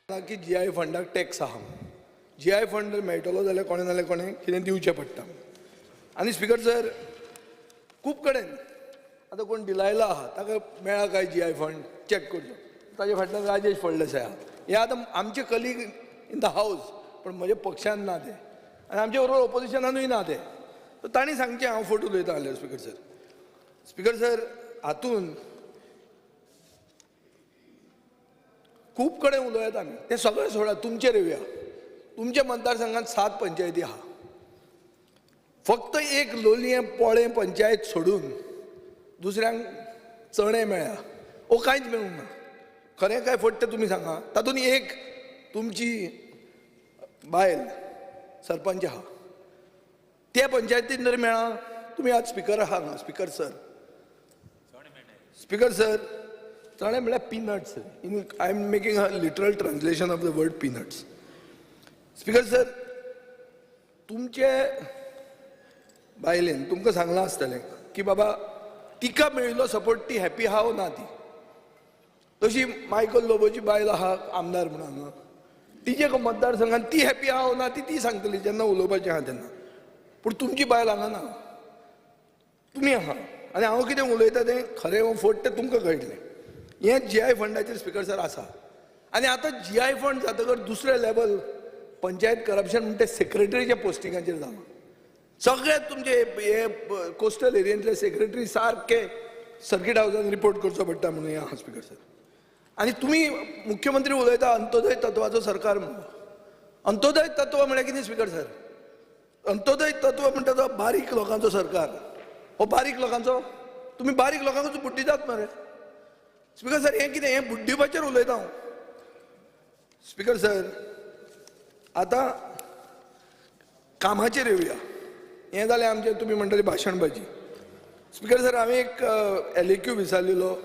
की GI फंडाक tax आहा. GI fund मेळटलो जाल्यार कोणें नाल्यार कोणें कितें दिवचें पडटा. आनी स्पिकर सर, खूब कडेन आतां कोण डिलायला आहा, ताका मेळ्ळा काय जीआय फंड चॅक करचो. ताजे फाटल्यान राजेश फळदेसाय आहा. हे आतां आमचे कलीग इन the house, पण म्हज्या पक्षान ना ते आनी आमचे बरोबर ओपोजिशनानूय ना ते. सो तांणी सांगचें, हांव फट उलयता जाल्यार. स्पिकर सर, स्पिकर सर, हातून खूब कडेन उलोवं आमी, तें सगळें सोडा, तुमचेर येवया. तुमच्या मतदारसंघात 7 पंचायती आहा. फक्त एक लोलयें पोळें पंचायत सोडून दुसऱ्यांक चणे मेळ्ळा, ओ कांयच मेळूंक ना. खरें काय फट तें तुमी सांगा. तातूंत एक तुमची बायल सरपंच आहा, त्या पंचायतीन जर मेळ्ळा. तुमी आज स्पिकर आहा हांगा. स्पिकर सर, स्पिकर सर, चणे म्हळ्यार peanuts. In I am making a literal translation of the word peanuts. Speaker sir, तुमचे बायलेन तुमकां सांगलां आसतलें की बाबा तिका मेळिल्लो सपोर्ट ती हॅपी आहा ना ती. तशी मायकल लोबोची बायल आहा आमदार म्हणून हांगा, तिजे मतदारसंघात ती हॅपी आहा ना ती ती सांगतली जेन्ना उलोवपाचें आहा तेन्ना. पूण तुमची बायल हांगा ना, तुमी आहा आनी हांव कितें उलयता तें खरें वो फट तें तुमकां कळटलें. हें जीआय फंडाचेर स्पिकर सर आसा. आनी आतां जीआय फंड जातकर दुसरें लेवल पंचायत करप्शन म्हणटा तें सेक्रेटरीच्या पोस्टिंगाचेर जालां. सगळे तुमचे हे कोस्टल एरियेंतले सेक्रेटरी सारके सर्कीट हावजान रिपोर्ट करचो पडटा म्हणून हें आहा स्पिकर सर. आनी तुमी मुख्यमंत्री उलयता अंत्योदय तत्वाचो सरकार म्हणून. अंत्योदय तत्व म्हळ्यार कितें स्पिकर सर? अंत्योदय तत्व म्हणटा तो बारीक लोकांचो सरकार. हो बारीक लोकांचो, तुमी बारीक लोकांचो बुड्डितात मरे. स्पिकर सर, हें कितें, हें बुड्डिपाचेर उलयता हांव. स्पिकर सर, आतां कामाचेर येवया. हें जालें आमचें तुमी म्हणटले भाशणबाजी. स्पिकर सर, हांवें एक एलएक्यू विचारलेलो,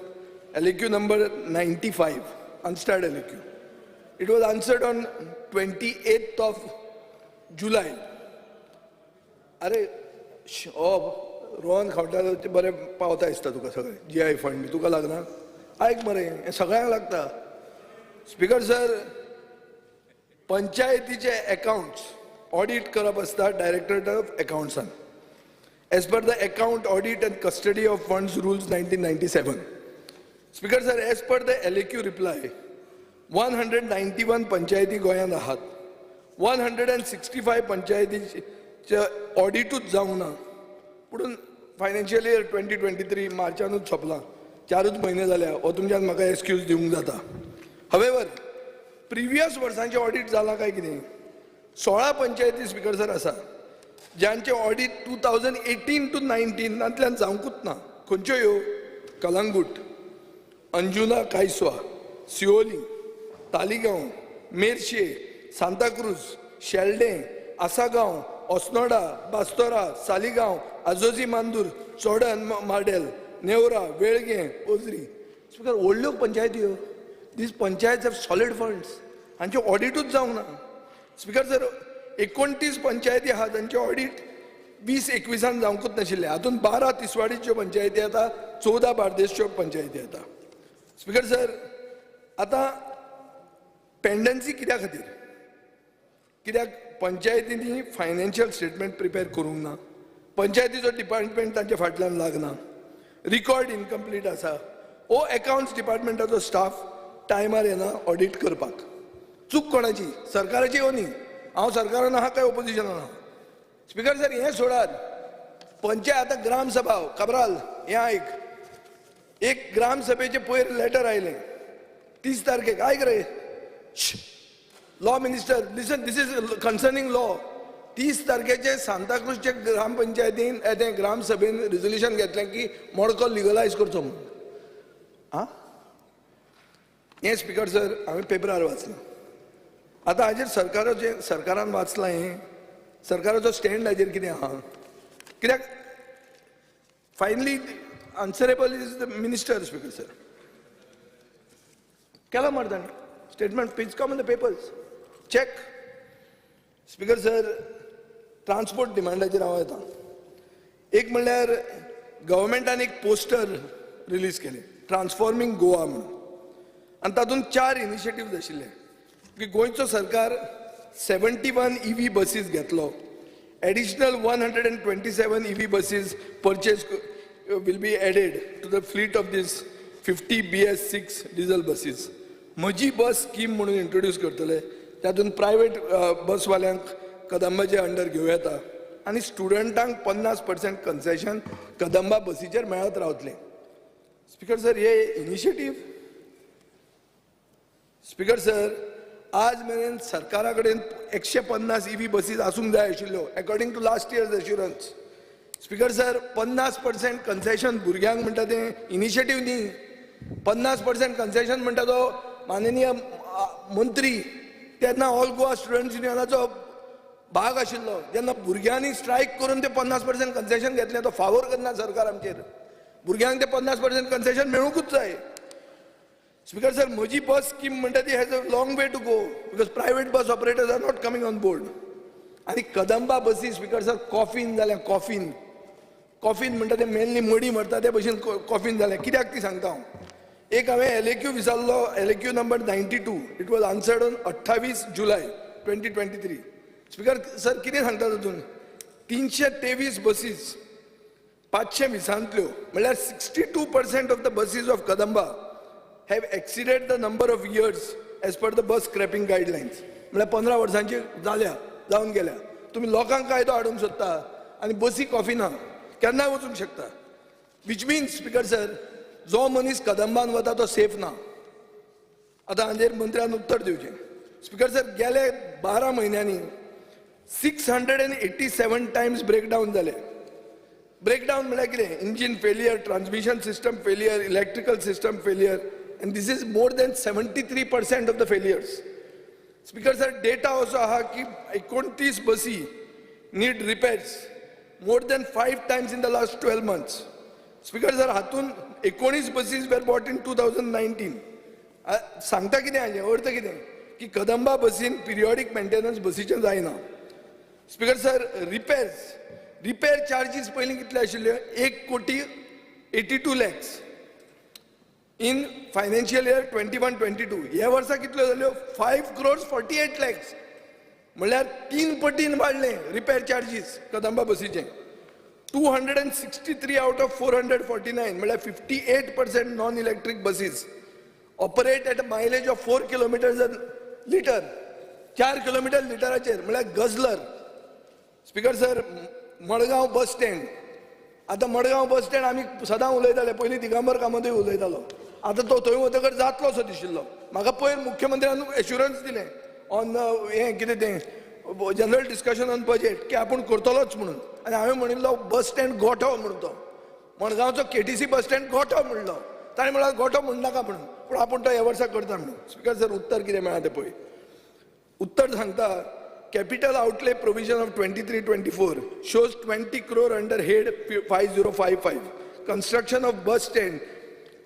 LAQ number 95, unstarred LAQ. It was answered on 28th of July. अरे ओ रोहन खावटा ते बरें पावता दिसता तुका सगळें. जीआय फंड बी तुका लागना? आयक मरे, हें सगळ्यांक लागता. स्पिकर सर, पंचायतीचे अकाउंट्स ऑडिट करप आसता डायरेक्टरेट ऑफ अकाउंट्सान, as per the Account Audit and Custody of Funds Rules 1997. Speaker sir, as per the LAQ reply, 191 पंचायती गोंयांत आहात. 165 पंचायतीचे ऑडिटूच जावंक ना. पूण फायनान्शियल इयर 2023 मार्चानूच सोंपलां, 4ूच म्हयने जाल्या. हो तुमच्यान म्हाका एक्सक्यूज दिवंक जाता. हवेवर, प्रिवियस वर्सांचें ऑडिट जालां काय कितें? 16 पंचायती, स्पिकर सर, आसा ज्यांचे ऑडिट 2018 टू 19नांतल्यान जावंकूच ना. खंयच्यो ह्यो? कलंगूट, अंजुना, कायसवा, सिओली, तालिगांव, मेरशे, सांताक्रूज, शेल्डें, आसागांव, अस्नोडा, बास्तोरा, सालिगांव, आजोजी मांदूर, चोडण, मार्डेल, नेवरा, वेळगें, ओजरी. स्पिकर, व्हडल्यो पंचायती ह्यो. These panchayat have solid funds. हांचे ऑडिटूच जावंक ना. स्पिकर सर, 29 पंचायती आहा तांचे ऑडिट 20-21 जावंकूच नाशिल्ले. हातूंत 12 तिसवाडीच्यो पंचायती येता, 14 बार्देसच्यो पंचायती येता. स्पिकर सर, आतां पेंडन्सी कित्या खातीर? कित्याक पंचायतींनी फायनान्शियल स्टेटमेंट प्रिपेर करूंक ना, पंचायतीचो डिपार्टमेंट तांच्या फाटल्यान लागना, रिकॉर्ड इनकम्प्लीट आसा, ओ अकाउंट्स डिपार्टमेंटाचो स्टाफ टायमार येना ऑडिट करपाक. चूक कोणाची? सरकाराची हो न्ही? हांव सरकारान आहा काय ओपोजिशनान आहा? स्पिकर सर, हें सोडात. पंचायत आतां ग्रामसभा, काब्राल, हें आयक. एक ग्रामसभेचें पयर लेटर आयलें 30 तारखेक. आयक रे, law minister, listen, this is concerning law. 30 तारखेचे सांताक्रूजचे ग्रामपंचायतीन तें ग्रामसभेन रिजोल्युशन घेतलें की मडको लिगलायज करचो म्हणून. आं, हें स्पिकर सर, हांवें पेपरार वाचलां. आतां हाजेर सरकाराचें, सरकारान वाचलां हें? सरकाराचो स्टँड हाजेर कितें आहा? कित्याक finally answerable is the minister. Speaker sir, केला मरे ताणें statement. Please come in the papers, check. Speaker sir, transport डिमांडाचेर हांव येता. एक म्हणल्यार गव्हर्मेंटान एक पोस्टर रिलीज केलें, ट्रान्सफॉर्मींग गोवा म्हणून, आनी तातूंत चार इनिशिएटिव्ह आशिल्ले. की गोंयचो सरकार 71 EV buses घेतलो. Additional 127 EV buses purchase will be added to the fleet of this 50 BS6 diesel buses. म्हजी बस स्कीम म्हणून इंट्रोड्यूस करतले, तातूंत प्रायवेट बसवाल्यांक कदंबाचे अंडर घेवं येता आनी स्टुडंटांक 50% कन्सेशन कदंबा बसीचेर मेळत रावतलें. स्पीकर सर, हे इनिशिएटीव, स्पीकर सर, आज मेरेन सरकारा कडेन 150 इव्ही बसीस आसूंक जाय आशिल्ल्यो, according to last year's assurance. Speaker sir, 50% concession भुरग्यांक म्हणटा तें इनिशिएटीव न्ही. 50% कन्सेशन म्हणटा तो माननीय मंत्री तेन्ना ऑल गोवा स्टुडंट्स युनियनाचो भाग आशिल्लो. जेन्ना भुरग्यांनी स्ट्रायक करून ते 50% कन्सेशन घेतलें, तो फावोर करना सरकार आमचेर. भुरग्यांक ते 50% कन्सेशन मेळुंकूच जाय. स्पीकर सर, म्हजी बस स्कीम म्हणटा ती has a long way to go because private bus operators are not coming on board. आनी कदंबा बसी, स्पीकर सर, कॉफीन जाल्या. कॉफीन, कॉफीन म्हणटा ते मेनली मडी मरता ते भशेन कॉफीन जालें. कित्याक ती सांगता हांव. एक हांवें एलएक्यू विचारलो, LAQ number 92. It was answered on 28 July 2023. Speaker sir, कितें सांगता तातूंत? 323 बसीस 520ांतल्यो, म्हणल्यार 62% of the buses of Kadamba have exceeded the number of years as per the bus scrapping guidelines. म्हळ्यार 15 वर्सांची जाल्या, जावन गेल्या. तुमी लोकांक कायदो हाडूंक सोदता आनी बसी कॉफिना केन्नाय वचूंक शकता. Which means, speaker sir, जो मनीस कदंबान वता तो सेफ ना. आतां हाजेर मंत्र्यान उत्तर दिवचें. स्पीकर सर, गेले 12 म्हयन्यांनी 687 times breakdown जाले. ब्रेकडावन म्हळ्यार कितें? Engine failure, transmission system failure, electrical system failure, and this is more than 73% of the failures. Speaker sir, data असो आहा की 29 बसी need repairs more than five times in the last 12 months. Speaker sir, हातून 19 buses were bought in 2019. सांगता कितें हाजें अर्थ कितें की कदंबा बसीन पिरियॉडीक मेंटेनन्स बसीचें जायना. Speaker sir, repairs, repair charges पयलीं कितले आशिल्ले? 1 कोटी 82 lakhs in financial year 21-22. ह्या वर्सा कितल्यो जाल्यो? 5 crores 48 lakhs. म्हणल्यार तीन पटीन वाडलें रिपेर चार्जीस कदंबा बसीचे. 263 out of 449, म्हणल्यार 58% non electric buses operate at a mileage of 4 kilometers a litre. 4 kilometre लिटराचेर म्हणल्यार guzzler. Speaker sir, Madgaon bus stand. आतां मडगांव बस स्टँड आमी सदां उलयताले. पयलीं दिगंबर कामतूय उलयतालो. आतां तो थंय वतकर जातलो असो दिशिल्लो म्हाका. पयर मुख्यमंत्र्यान एश्युरन्स दिलें ऑन हें कितें तें जनरल डिस्कशन ऑन बजेट की आपूण करतलोच म्हणून. आनी हांवें म्हणिल्लो बस स्टँड गोठो म्हणून, तो मडगांवचो केटीसी बस स्टँड गोठो म्हणलो. ताणें म्हणल्यार गोठो म्हणनाका म्हणून, पूण आपूण तो ह्या वर्सा करता म्हणून. स्पीकर सर, उत्तर कितें मेळ्ळां तें पळय. उत्तर सांगता, capital outlay provision of 23-24 shows 20 crore under head 5055, construction of bus stand.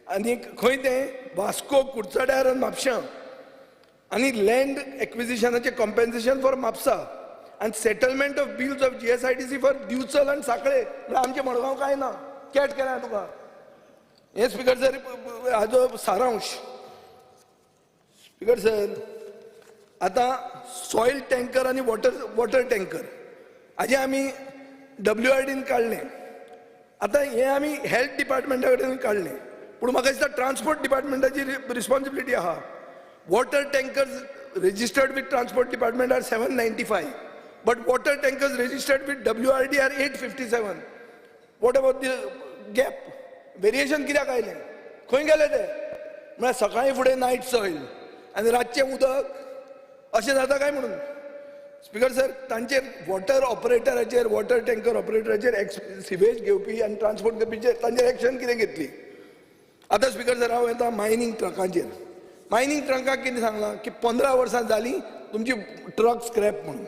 आनी खंय तें? वास्को, कुडचड्यार आनी म्हापशां. आनी लँड एक्विजिशनाचें कॉम्पेन्सेशन फॉर म्हापसा आनी settlement of bills of GSIDC for Divchal आनी साखळे. म्हळ्यार आमचें मडगांव कांय ना, कॅट केल्या तुका. हें, स्पीकर सर, हाजो सारांश. स्पीकर सर, आतां सॉयल टँकर आनी वॉटर टँकर हाजें आमी डब्ल्यू आर डीन काडलें. आतां हें आमी हेल्थ डिपार्टमेंटा कडेन काडलें, पूण म्हाका दिसता ट्रान्सपोर्ट डिपार्टमेंटाची रिस्पॉन्सिबिलिटी आहा. Water tankers registered with transport department are 795, but water tankers registered with WRD are 857. What about the gap? Variation कित्याक आयलें? खंय गेले ते? म्हळ्यार सकाळीं फुडें नायट सॉयल आनी रातचें उदक अशें जाता काय म्हणून. स्पीकर सर, तांचेर वॉटर ऑपरेटराचेर, वॉटर टँकर ऑपरेटराचेर, एक्स सिवेज घेवपी आनी ट्रान्सपोर्ट करपीचेर तांचेर एक्शन कितें घेतली? आतां स्पीकर सर, हांव येता मायनींग ट्रकांचेर. मायनींग ट्रकाक कितें सांगलां की 15 वर्सां जालीं तुमची ट्रक स्क्रॅप म्हणून.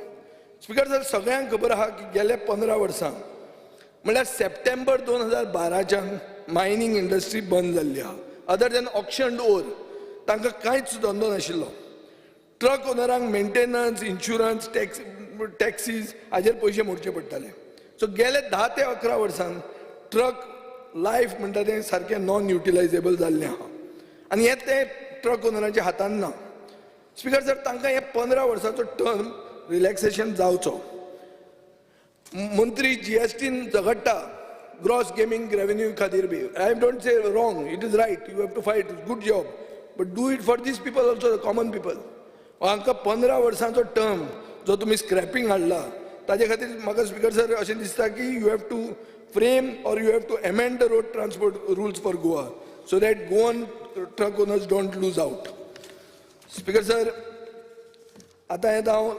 स्पीकर सर, सगळ्यांक खबर आहा की गेले 15 वर्सां, म्हणल्यार सप्टेंबर 2012च्यान मायनींग इंडस्ट्री बंद जाल्ली आहा. अदर दॅन ऑक्शन ओर तांकां कांयच धंदो नाशिल्लो. ट्रक ओनरांक मेंटेनन्स, इन्शुरन्स, टॅक्सीज हाजेर पयशे मोडचे पडटाले. सो गेले 10 ते 11 वर्सान ट्रक लायफ म्हणटा तें सारकें नॉन युटिलायजेबल जाल्लें आहा आनी हें तें ट्रक ओनरांच्या हातान ना. स्पिकर सर, तांकां हे 15 वर्साचो टर्म रिलॅक्सेशन जावचो. मंत्री जीएसटीन झगडटा ग्रॉस गेमिंग रेवेन्यू खातीर बी. I don't say wrong, it is right, you have to fight, good job, but do it for these people also, the common people. हांकां 15 वर्सांचो term जो तुमी स्क्रॅपिंग हाडला, ताजे खातीर म्हाका, स्पिकर सर, अशें दिसता की you have to frame or you have to amend the road transport rules for Goa so that Goan truck owners don't lose out. Speaker sir, आतां येता हांव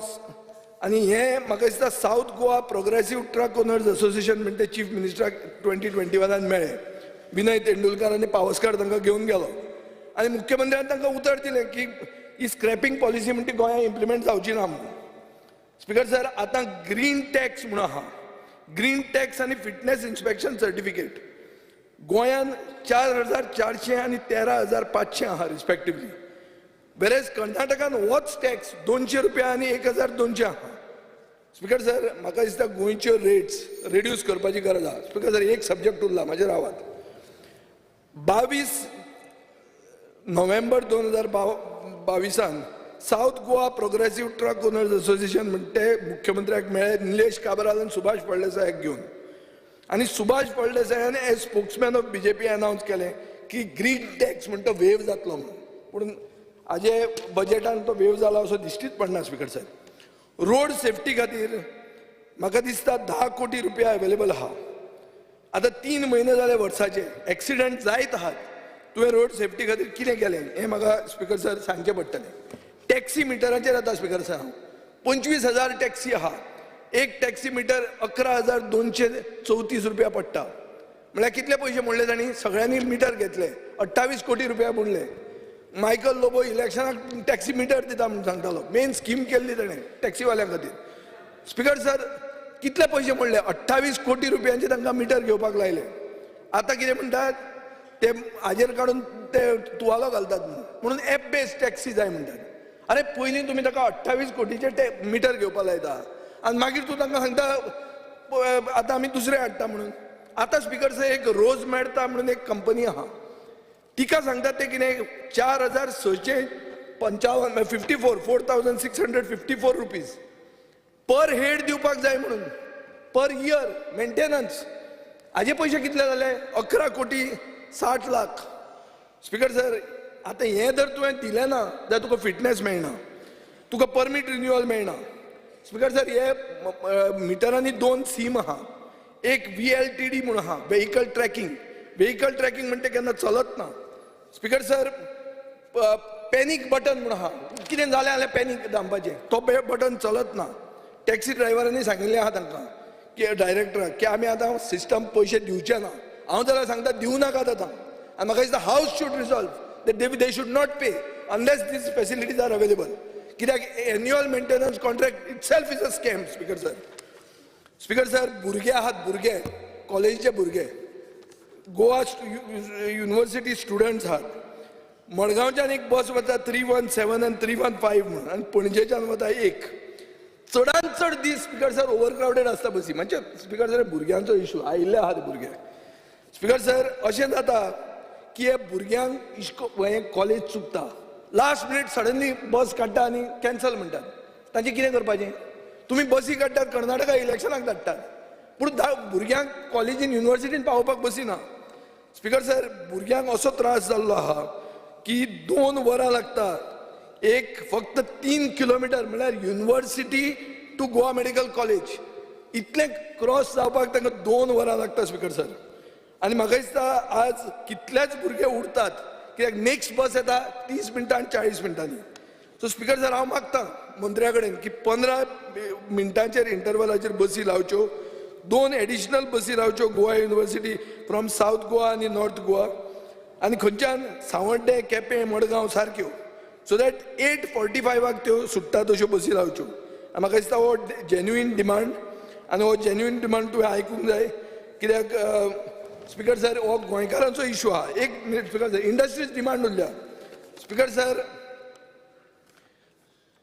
आनी हें म्हाका दिसता, South Goa Progressive Truck Owners Association म्हणटे chief मिनिस्टराक 2021न मेळ्ळे. विनय तेंडुलकार आनी पावसकार तांकां घेवन गेलो आनी मुख्यमंत्र्यान तांकां उतर दिलें की ही स्क्रॅपिंग पॉलिसी म्हणटी गोंयांत इम्प्लिमेंट जावची ना म्हणून. स्पिकर सर, आतां ग्रीन टॅक्स म्हणून आहा. ग्रीन टॅक्स आनी फिटनेस इन्स्पेक्शन सर्टिफिकेट गोंयान 4400 आनी 13,500 आहा रिस्पेक्टिवली, वेरेज कर्नाटकान होच टॅक्स 200 रुपया आनी 1200 आहा. स्पिकर सर, म्हाका दिसता गोंयच्यो रेट्स रेड्यूस करपाची गरज आहा. स्पिकर सर, एक सब्जॅक्ट उरला म्हाजेर, रावात. 22 नोव्हेंबर 2022न South Goa Progressive Truck Owners Association म्हणटे मुख्यमंत्र्याक मेळ्ळे, निलेश काब्राल आनी सुभाष फळदेसायाक घेवन. आनी Subhash फळदेसायान as spokesman of BJP announce केलें की ग्रीन टॅक्स म्हणटा वेव जातलो म्हणून. पूण हाजे बजेटान तो वेव जाला असो दिश्टीच पडना. स्पिकर साहेब, रोड सेफ्टी खातीर म्हाका दिसता 10 कोटी रुपया अवेलेबल आहा. आतां 3 म्हयने जाले वर्साचे, एक्सिडंट जायत आहात. तुवें रोड सेफ्टी खातीर कितें केलें हें म्हाका, स्पिकर सर, सांगचें पडटलें. टॅक्सी मिटराचेर येता, स्पिकर सर, हांव. 25,000 टॅक्सी आहा. एक टॅक्सी मिटर 11,234 रुपया पडटा. म्हळ्यार कितले पयशे मोडले तांणी? सगळ्यांनी मिटर घेतले, 28 कोटी रुपया मोडले. मायकल लोबो इलेक्शनाक टॅक्सी मिटर दिता म्हणून सांगतालो. मेन स्कीम केल्ली ताणें टॅक्सीवाल्यां खातीर. स्पिकर सर, कितले पयशे मोडले? 28 कोटी रुपयांचे तांकां मिटर घेवपाक लायले. आतां कितें म्हणटात ते? हाजेर काडून ते तुवालो घालतात म्हणून, म्हणून एप बेस्ड टॅक्सी जाय म्हणटात. अरे, पयलीं तुमी ताका 28 कोटीचे ते मिटर घेवपाक लायता आनी मागीर तूं तांकां सांगता आतां आमी दुसरे हाडटा म्हणून. आतां, स्पिकर सर, एक रोज मेडता म्हणून एक कंपनी आहा. तिका सांगतात ते कितें, 4655, 54, ₹4654 per head दिवपाक जाय म्हणून पर इयर मेंटेनन्स. हाजे पयशे कितले जाले? 11 कोटी 60 लाख. स्पिकर सर, आतां हें जर तुवें दिलें ना जाल्यार तुका फिटनेस मेळना, तुका परमीट रिन्युअल मेळना. स्पिकर सर, हे मिटरांनी दोन सीम आहा. एक व्हीएलटीडी म्हणून आहा, व्हेकल ट्रॅकिंग. व्हेकल ट्रॅकिंग म्हणटे केन्ना चलत ना. स्पिकर सर, पॅनीक बटन म्हणून आहा. कितें जालें जाल्यार पॅनीक दामपाचें, तो बटन चलत ना. टॅक्सी ड्रायव्हरांनी सांगिल्लें आहा तांकां की, डायरेक्टराक, की आमी आतां सिस्टम पयशे दिवचे ना. हांव जाल्यार सांगता, दिवं नाकात आतां. आनी म्हाका दिसता house should resolve that they should not pay unless these facilities are available, कित्याक annual maintenance contract itself is a scam, Speaker sir. Speaker sir, भुरगे आहात, भुरगे, कॉलेजीचे भुरगे, गोवा युनिवर्सिटी स्टुडंट्स आहात. मडगांवच्यान एक बस वता, 317 आनी 315 म्हणून, आनी पणजेच्यान वता एक. चडान चड दीस, स्पिकर सर, ओवर क्रावडेड आसता बसी. म्हणजे, स्पिकर सर, भुरग्यांचो इशू आयिल्ले आहात भुरगे. स्पिकर सर, अशें जाता की हे भुरग्यांक इश्को हें कॉलेज चुकता. लास्ट मिनीट सडनली बस काडटा आनी कॅन्सल म्हणटात. तांचें कितें करपाचें? तुमी बसी काडटात, कर्नाटका इलेक्शनाक धाडटात, पूण भुरग्यांक कॉलेजीन, युनिवर्सिटीन पावोवपाक बसी ना. स्पिकर सर, भुरग्यांक असो त्रास जाल्लो आहा की 2 वरां लागता एक फक्त 3 किलोमिटर, म्हळ्यार University to Goa Medical College इतलें क्रॉस जावपाक तांकां 2 वरां लागता, स्पिकर सर. आनी म्हाका दिसता आज कितलेच भुरगे उरतात, कित्याक नेक्स्ट बस येता 30 मिनटां आनी 40 मिनटांनी. सो स्पिकर सर, हांव मागता मंत्र्या कडेन की 15 मिनटांचेर इंटरवलाचेर बसी लावच्यो, दोन एडिशनल बसी लावच्यो Goa University from South Goa आनी नॉर्थ गोवा आनी खंयच्यान सांवड्डें, केपें, मडगांव सारक्यो, सो that 8:45 त्यो सुट्टा तश्यो बसी लावच्यो. आनी म्हाका दिसता हो जेन्युइन डिमांड आनी हो जेन्युइन डिमांड तुवें आयकूंक जाय, कित्याक, स्पिकर सर, हो गोंयकारांचो इशू आहा. एक minute, speaker sir, industries demand उरल्या. स्पिकर सर,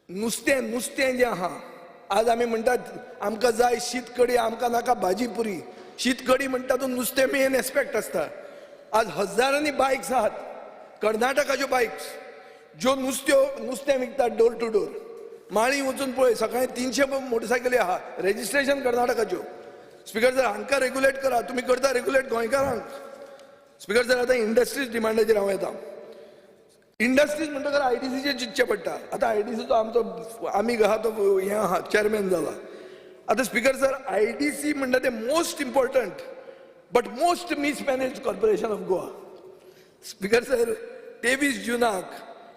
नुस्तें, नुस्तें जें आहा, आज आमी म्हणटात आमकां जाय शीत कडी, आमकां नाका भाजी पुरी. शीत कडी म्हणटा तो नुस्तें मेन एस्पेक्ट आसता. आज हजारांनी बायक्स आहात, कर्नाटकाच्यो बायक्स. ज्यो नुस्तें विकतात डोर टू डोर, माळी वचून पळय, सकाळी 300 मोटरसायकली आहा, रेजिस्ट्रेशन कर्नाटकाच्यो. स्पिकर सर, हांकां रेगुलेट करा. तुमी करता रेगुलेट गोंयकारांक. स्पिकर सर, आतां इंडस्ट्रीज डिमांडाचेर हांव येता. इंडस्ट्रीज म्हणटकर आयडीसीचेर चिंतचें पडटा. आतां आयडीसीचो आमचो आमीग आहा, तो हें आहा, चॅरमॅन जाला आतां. स्पिकर सर, आयडीसी म्हणटा तें most important but most mismanaged corporation of Goa. Speaker sir, 23 जुनाक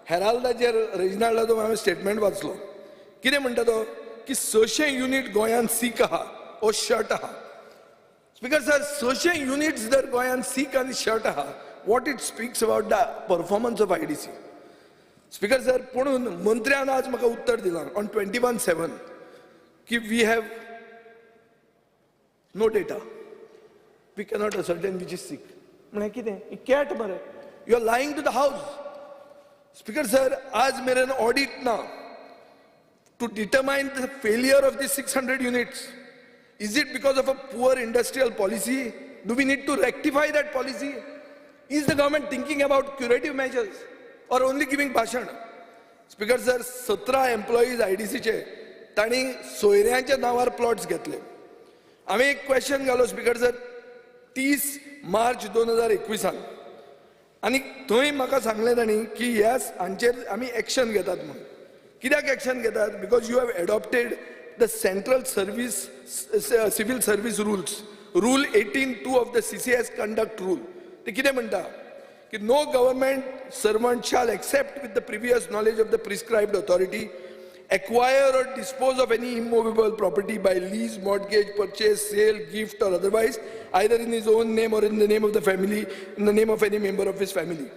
हेराल्दाचेर रेजिनाल्डाचो हांवें स्टेटमेंट वाचलो. कितें म्हणटा तो की 600 युनीट गोंयांत सीक आहा ओ शर्ट आहा. स्पिकर सर, 600 युनिट्स जर गोंयांत सीक आनी शर्ट आहा, what it speaks about the performance of IDC? Speaker sir, पुणून मंत्र्यान आज म्हाका उत्तर दिलां ऑन 21/7 की we have no data, we cannot ascertain which is sick. म्हळ्यार कितें कॅट मरे? You are lying to the house. Speaker sir, आज मेरेन ऑडिट ना to determine the failure of the 600 units. Is it because of a poor industrial policy? Do we need to rectify that policy? Is the government thinking about curative measures or only giving भाशण? Speaker sir, 17 employees आयडीसीचे तांणी सोयऱ्यांच्या नांवार plots घेतले. हांवें एक question घालो, speaker sir, 30 मार्च 2021आन आनी थंय म्हाका सांगलें तांणी की येस, हांचेर आमी एक्शन घेतात म्हणून. कित्याक एक्शन घेतात? Because you have adopted the Central Service Civil Service Rules, Rule 18(2) of the CCS Conduct Rule. ते कितें म्हणटा की no government servant shall, except with the previous knowledge of the prescribed authority, acquire or dispose of any immovable property by lease, mortgage, purchase, sale, gift or otherwise, either in his own name or in the name of the family, in the name of any member of his family.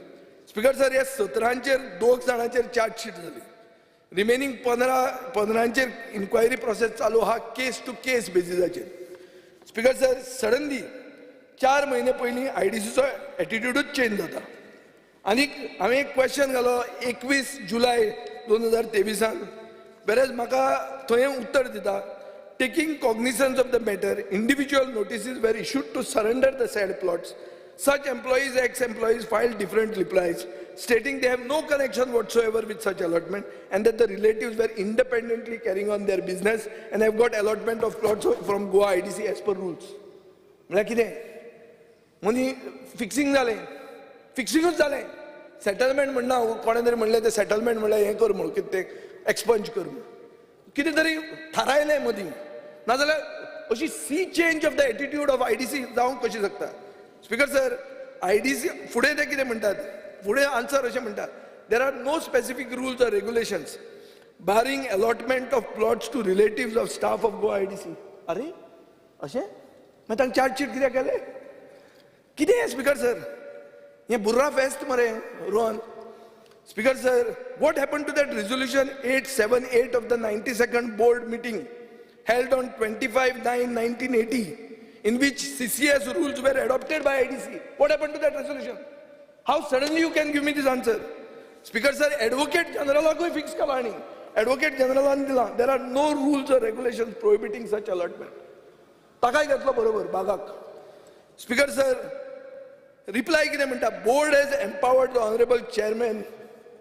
Speaker sir, ह्या 17चेर दोग जाणांचेर chargesheet जाली. रिमेनींग 15 15चेर enquiry process चालू आहा, केस two केस बेजिसाचेर. Speaker sir, suddenly 4 म्हयने पयलीं आयडीसीचो एटिट्यूडूच change जाता आनी हांवें एक क्वेश्चन घालो 21 जुलय 2023आन. वेरएज म्हाका थंय उत्तर दिता, taking cognizance of the matter, individual notices were issued to surrender the said plots. Such employees, ex-employees filed different replies stating they have no connection whatsoever with such allotment and that the relatives were independently carrying on their business and have got allotment of plots from Goa IDC as per rules. म्हळ्यार कितें? मदीं fixing जालें, फिक्सिंगूच जालें. Settlement म्हणना, कोणें तरी म्हणलें तें सेटलमेंट म्हणल्यार हें कर म्हणून, कितें तें एक्सपंज कर म्हणून, कितें तरी थारायलें मदीं. नाजाल्यार अशी sea change of the attitude of IDC जावंक कशी शकता? स्पिकर सर, आयडीसी फुडें ते कितें म्हणटात? फुडें आन्सर अशें म्हणटात, there are no specific rules or regulations barring allotment of plots to relatives of staff of Goa IDC. अरे, अशें मागीर तांकां चार्जशीट कित्याक केलें? कितें हें, स्पिकर सर? हें बुर्रा फेस्त मरे Rohan. Speaker sir, what happened to that resolution 878 of the 92nd board meeting held on 25/9/1980, in which CCS rules were adopted by IDC? What happened to that resolution? How suddenly you can give me this answer? Speaker sir, Advocate Generalaकूय fix केला आनी Advocate Generalan दिला, there are no rules or regulations prohibiting such allotment. ताकाय घेतलो बरोबर बागाक. Speaker sir, reply कितें म्हणटा? Board has empowered the honourable chairman,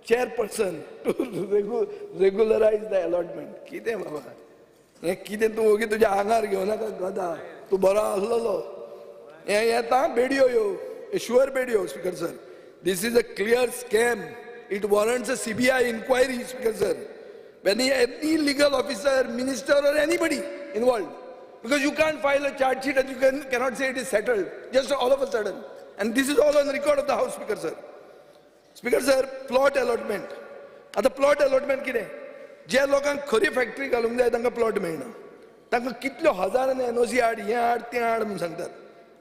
chairperson to regularise the allotment. कितें बाबा हें? कितें तूं ओगी तुज्या आंगार घेवं नाका गदा, तूं बरो आसलेलो. हें येता बेडयो, ह्यो sure बेडयो. Speaker sir, this is a clear scam. It warrants a CBI inquiry, Speaker sir, when any legal officer, minister or anybody involved, because you can't file a charge sheet and you cannot say it is settled just all of a sudden. And this is all on record of the house, Speaker sir. Speaker sir, plot allotment. आतां plot allotment कितें? जे लोकांक खरी factory घालूंक जाय तांकां plot मेळना. तांकां कितल्यो हजारांनी एनओसी हाड, हें हाड, तें हाड म्हूण सांगतात.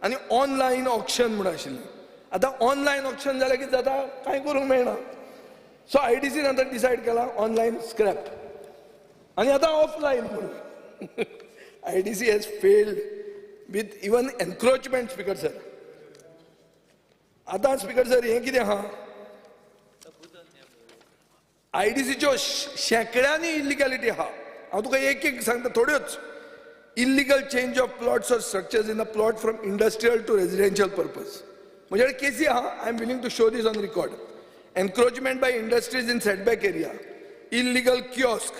आनी ऑनलायन ऑक्शन म्हूण आशिल्लें. आतां ऑनलायन ऑक्शन जाल्यार कितें जाता? कांय करूंक मेळना. सो आयडीसीन आतां डिसायड केलां ऑनलायन स्क्रॅप आनी आतां ऑफलायन म्हणून. IDC has failed with even encroachment, Speaker sir. आतां स्पिकर सर, हें कितें आहा? आयडीसीच्यो शेंकड्यांनी इलिगॅलिटी आहा. हांव तुका एक एक सांगता थोड्योच. Illegal change of plots or structures in a plot from industrial to residential purpose. म्हजे कडेन केसी आहा. I am willing to show this on record. Encroachment by industries in setback area, illegal kiosk,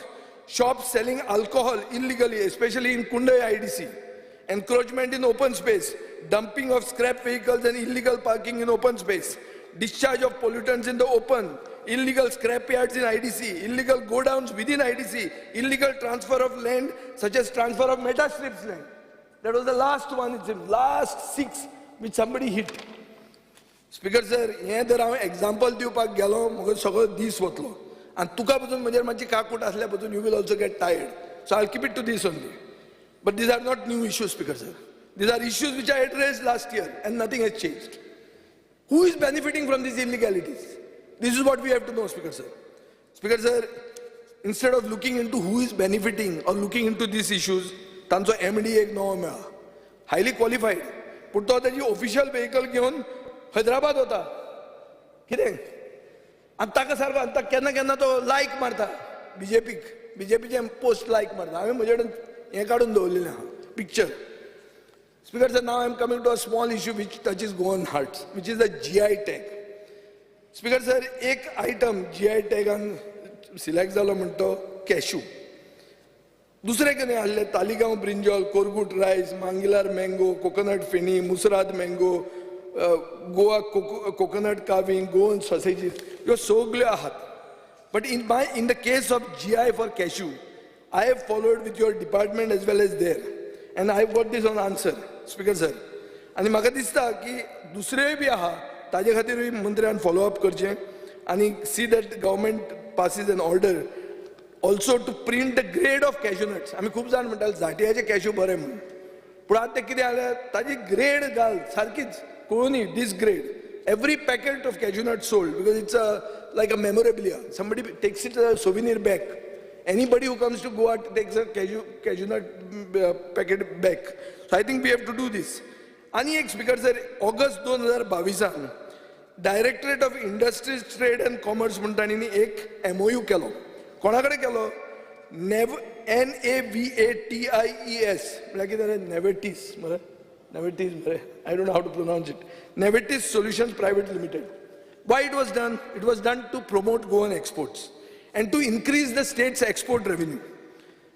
shops selling alcohol illegally, especially in Kundai IDC, encroachment in open space, dumping of scrap vehicles and illegal parking in open space, discharge of pollutants in the open, illegal scrap yards in IDC, illegal godowns within IDC, illegal transfer of land such as transfer of meta strips land. That was the last one, it's in last six which somebody hit. Speaker sir, हें जर हांव example दिवपाक गेलो म्हजो सगळो दीस वतलो आनी तुका पसून म्हजेर मातशी काकूट आसल्या पसून you will also get tired, so I keep it to this only. But these are not new issues, Speaker sir. These are issues which I addressed last year and nothing has changed. Who is benefiting from these illegalities? This is what we have to know, Speaker sir. Speaker sir, instead of looking into who is benefiting or looking into these issues, तांचो MD एक नवो मेळ्ळा, highly qualified, पूण तो ताजी official vehicle घेवन हैदराबाद वता कितें आनी ताका सारको आनी ताका केन्ना केन्ना तो लायक मारता बीजेपीक, बीजेपीचे पोस्ट लायक मारता. हांवें म्हजे कडेन हें काडून दवरलेलें आहा picture. Speaker sir, now I am coming to a small issue which touches Goan hearts, which is the GI tag. Speaker sir, एक आयटम जीआय टॅगान सिलेक्ट जालो म्हणटा तो कॅशू. दुसरें कितें आहलें? Taleigao brinjal, Korgut rice, Mangilar mango, coconut feni, Musrad mango, Goa coconut carving, Goan sausages, ह्यो सगल्यो आहात. But in the case of GI for cashew, I have followed with your department as well as there, and I got this on answer, Speaker sir. आनी म्हाका दिसता की दुसरेय बी आहा, ताजे खातीरूय मंत्र्यान फॉलो अप करचें आनी see that government passes an order also to print the grade of cashew nuts. आमी खूब जाण म्हणटाले जाटियाचे कॅश्यू बरे म्हणून, पूण आतां ते कितें जालें, ताजी ग्रेड घाल सारकीच कळूनी this grade every packet of cashew nut sold, because it's a like a memorabilia. Somebody takes it a souvenir back. Anybody who comes to Goa takes a cashew nut packet back. So I think we have to do this. आनी एक speaker sir, August 2022 Directorate of Industries, Trade and Commerce म्हणून तांणी एक MOU केलो. कोणा कडेन केलो? नेव NAVATIES म्हळ्यार कितें रे? नेवेटीस मरे, नेवेटीस मरे, I don't know how to pronounce it. Navities Solutions Private Limited. Why it was done? It was done to promote Goan exports and to increase the state's export revenue.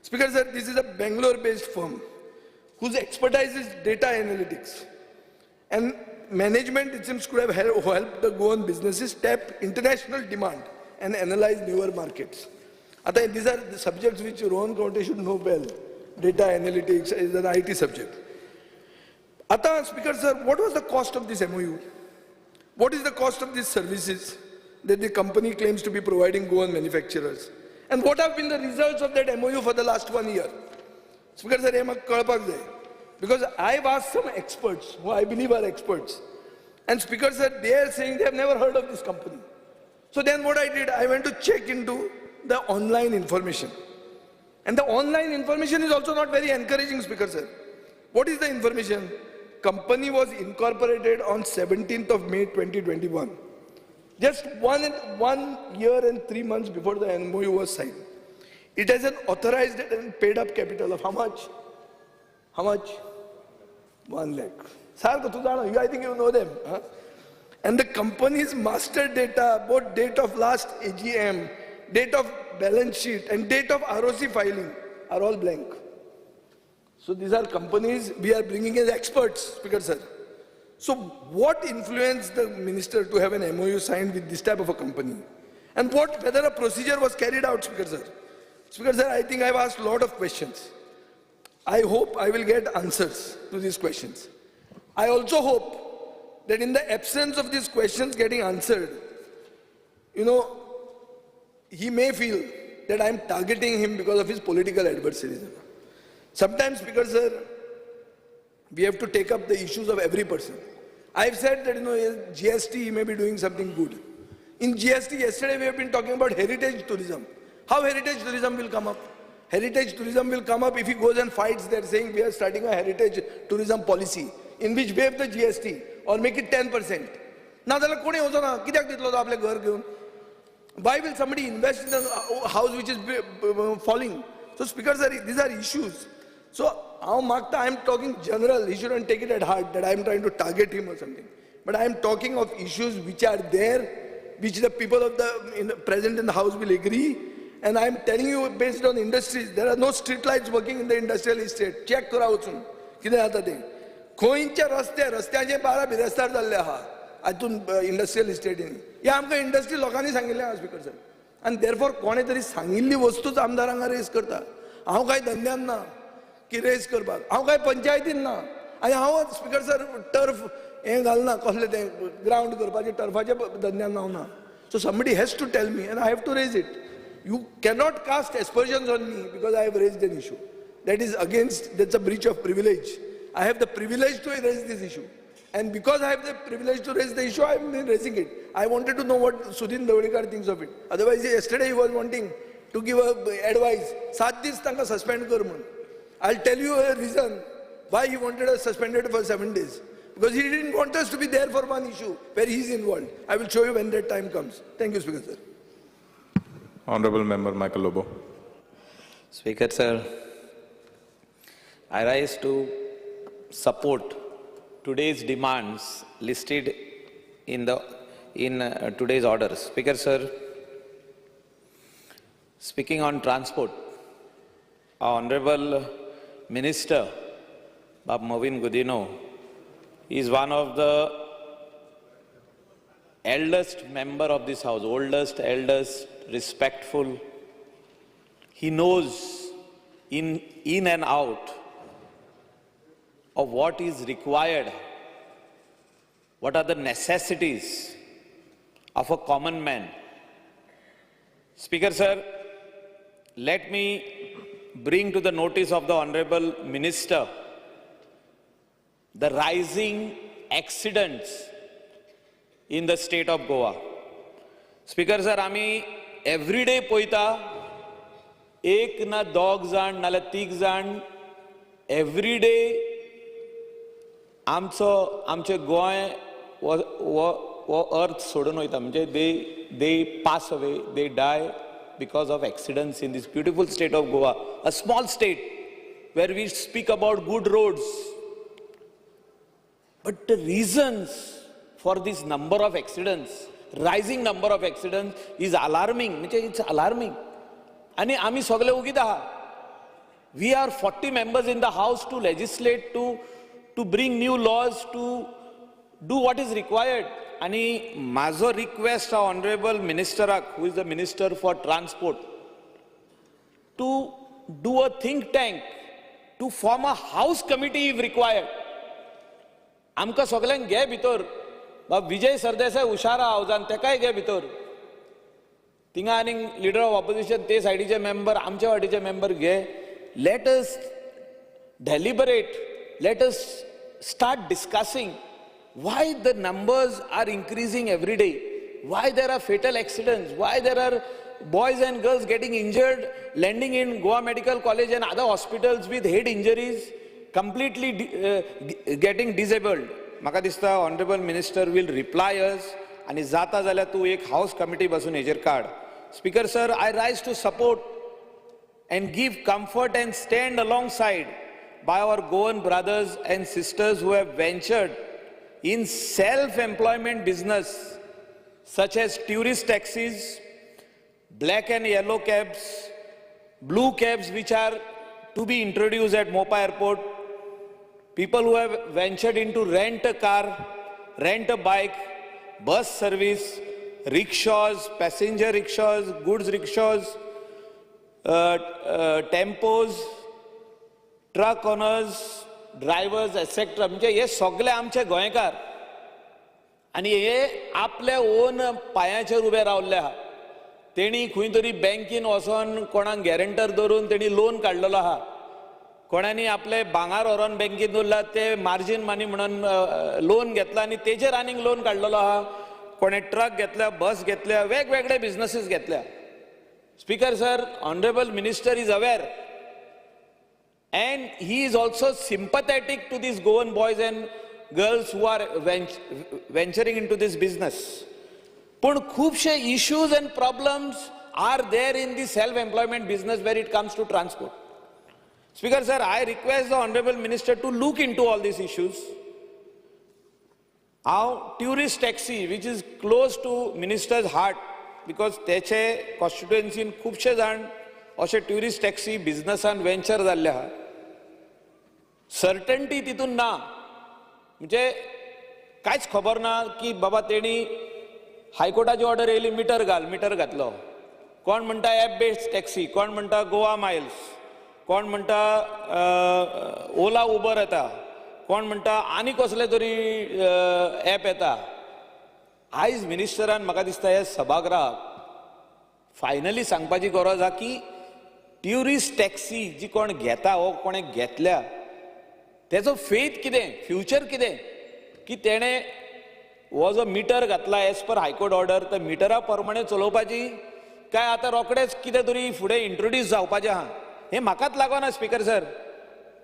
Speaker sir, this is a Bangalore-based firm whose expertise is data analytics. And management, it seems, could have helped the Goan businesses tap international demand and analyze newer markets. आता these are the subjects which Rohan Khaunte should know well. Data analytics is an IT subject. आता Speaker sir, what was the cost of this MOU? What is the cost of these services that the company claims to be providing Goan manufacturers? And what have been the results of that MOU for the last one year? Speaker sir, हे म्हाका कळपाक जाय. Because I've asked some experts who I believe are experts. And Speaker sir, they are saying they have never heard of this company. So then what I did, I went to check into the online information. And the online information is also not very encouraging, Speaker sir. What is the information? Company was incorporated on 17th of May 2021. Just 1 year and 3 months before the MOU was signed. It has an authorized and paid up capital of how much? How much? 1 lakh. सारको तूं जाणा, I think you know them. Huh? And the company's master data, both date of last AGM, date of balance sheet, and date of ROC filing are all blank. So these are companies we are bringing as experts, Speaker sir. So what influenced the minister to have an MOU signed with this type of a company? And whether a procedure was carried out, Speaker sir? Speaker sir, I think I've asked a lot of questions. I hope I will get answers to these questions. I also hope that in the absence of these questions getting answered, he may feel that I'm targeting him because of his political adversaries. Sometimes, Speaker sir, we have to take up the issues of every person. I've said that, GST, he may be doing something good. In GST, yesterday we have been talking about heritage tourism. How heritage tourism will come up? Heritage tourism will come up if he goes and fights there saying we are starting a heritage tourism policy in which waive the GST or make it 10%. ना जाल्यार कोणी वचना, कित्याक दितलो तो आपलें घर घेवन? Why will somebody invest in a house which is falling? So, Speaker sir, these are issues. So, हांव मागता, I am talking general, he shouldn't take it at heart that I am trying to target him or something. But I am talking of issues which are there, which the people of the present in the house will agree. And I am telling you based on industries, there are no street lights working in the industrial estate. Check करा वचून कितें जाता तें. खंयच्या रस्ते रस्त्याचे 12 बिरेस्तार जाल्ले आहा हातून इंडस्ट्रियल इस्टेटीन. हे आमकां इंडस्ट्री लोकांनी सांगिल्लें आहा स्पीकर सर. आनी देरफोर कोणें तरी सांगिल्ली वस्तूच आमदार हांगा रेज करता. हांव कांय धंद्यान ना की रेज करपाक, हांव कांय पंचायतीन ना, आनी हांव स्पीकर सर टर्फ हें घालना, कसलें तें ग्रावंड करपाचें टर्फाच्या धंद्यान हांव ना. So somebody has to tell me and I have to raise it. You cannot cast aspersions on me because I have raised an issue. That is against, that's a breach of privilege. I have the privilege to raise this issue. And because I have the privilege to raise the issue, I am raising it. I wanted to know what Sudin Dhavalikar thinks of it. Otherwise, yesterday he was wanting to give a advice. 7 days tanka suspend kar mun. I'll tell you a reason why he wanted us suspended for 7 days. Because he didn't want us to be there for one issue where he is involved. I will show you when that time comes. Thank you, Speaker sir. Honorable Member Michael Lobo. Speaker sir, I rise to support today's demands listed in today's orders. Speaker sir, speaking on transport, our Honorable Minister, Bab Mauvin Godinho, is one of the eldest member of this house, oldest, eldest, respectful. He knows in and out of what is required, what are the necessities of a common man. Speaker sir, let me bring to the notice of the Honorable Minister the rising accidents in the state of Goa. Speaker sir, आमी everyday पळयता एक ना दोग जाण नाल्यार तीग जाण everyday आमचो आमचें गोंय हो अर्थ सोडून वयता. म्हणजे they pass away, they die because of accidents in this beautiful state of Goa, a small state where we speak about good roads. But the reasons for this number of accidents, rising number of accidents is alarming. म्हणजे it's alarming. आनी आमी सगळे ओगीत आहा. We are 40 members in the house to legislate, to bring new laws, to do what is required. आनी म्हाजो request हा honourable मिनिस्टराक, who is the minister for transport, to do a think tank, to form a house committee if required. आमकां सगल्यांक घे भितर. बाब विजय सरदेसाय हुशार आहा हावजान, तेकाय घे भितर. थिंगा आनी लिडर ऑफ ऑपोजिशन ते सायडीचे मेंबर, आमच्या वाटेचे मेंबर घे. Let us deliberate, let us start discussing why the numbers are increasing every day, why there are fatal accidents, why there are boys and girls getting injured, landing in Goa Medical College and other hospitals with head injuries, completely getting disabled. म्हाका दिसता honourable minister will reply us. आनी जाता जाल्यार तूं एक हावस committee बसून हेजेर काड. Speaker sir, I rise to support and give comfort and stand alongside by our Goan brothers and sisters who have ventured in self-employment business such as tourist taxis, black and yellow cabs, blue cabs which are to be introduced at Mopa Airport, people who have ventured into rent a car, rent a bike, bus service, rickshaws, passenger rickshaws, goods rickshaws, tempos, truck owners, drivers, etcetera. म्हणजे हे सगळे आमचे गोंयकार आनी हे आपल्या own पांयाचेर उबे रावल्ले आहा. तेणी खंय तरी बँकेन वचोन कोणाक गॅरंटर धरून तेणी लोन काडलेलो आहा. कोणानी आपले भांगार व्हरोन बँकेन दवरला, ते मार्जीन मनी म्हणून लोन घेतला आनी तेजेर आनीक लोन काडलेलो आहा. कोणें ट्रक घेतल्या, बस घेतल्या, वेगवेगळे बिजनसीस घेतल्या. Speaker sir, honourable minister is aware and he is also sympathetic to these Goan boys and girls who are venturing into this business. Pun khubshe issues and problems are there in the self-employment business where it comes to transport. Speaker sir, I request the Honorable Minister to look into all these issues. हांव tourist taxi which is close to minister's heart, because तेचे कॉन्स्टिट्युएन्सीन खुबशे जाण अशे tourist taxi बिजनसान venture जाल्ले आहा. Certainty तितून ना, म्हणजे कांयच खबर ना की बाबा तेणी हायकोर्टाची ऑर्डर येयली, मिटर घाल, मिटर घातलो. कोण म्हणटा एप बेस्ड टॅक्सी, कोण म्हणटा गोवा मायल्स, कोण म्हणटा ओला उबर येता, कोण म्हणटा आनी कसले तरी एप येता. आयज मिनिस्टरान म्हाका दिसता हे सभागृहाक फायनली सांगपाची गरज आहा की ट्युरिस्ट टॅक्सी जी कोण घेता वो कोणें घेतल्या तेजो फेथ कितें, फ्युचर कितें, की तेणें हो जो मिटर घातला एज पर हायकोर्ट ऑर्डर, तर मिटरा प्रमाणे चलोवपाची काय आतां रोखडेच कितें तरी फुडें इंट्रोड्यूस जावपाचें आहा. हें म्हाकाच लागना स्पीकर सर,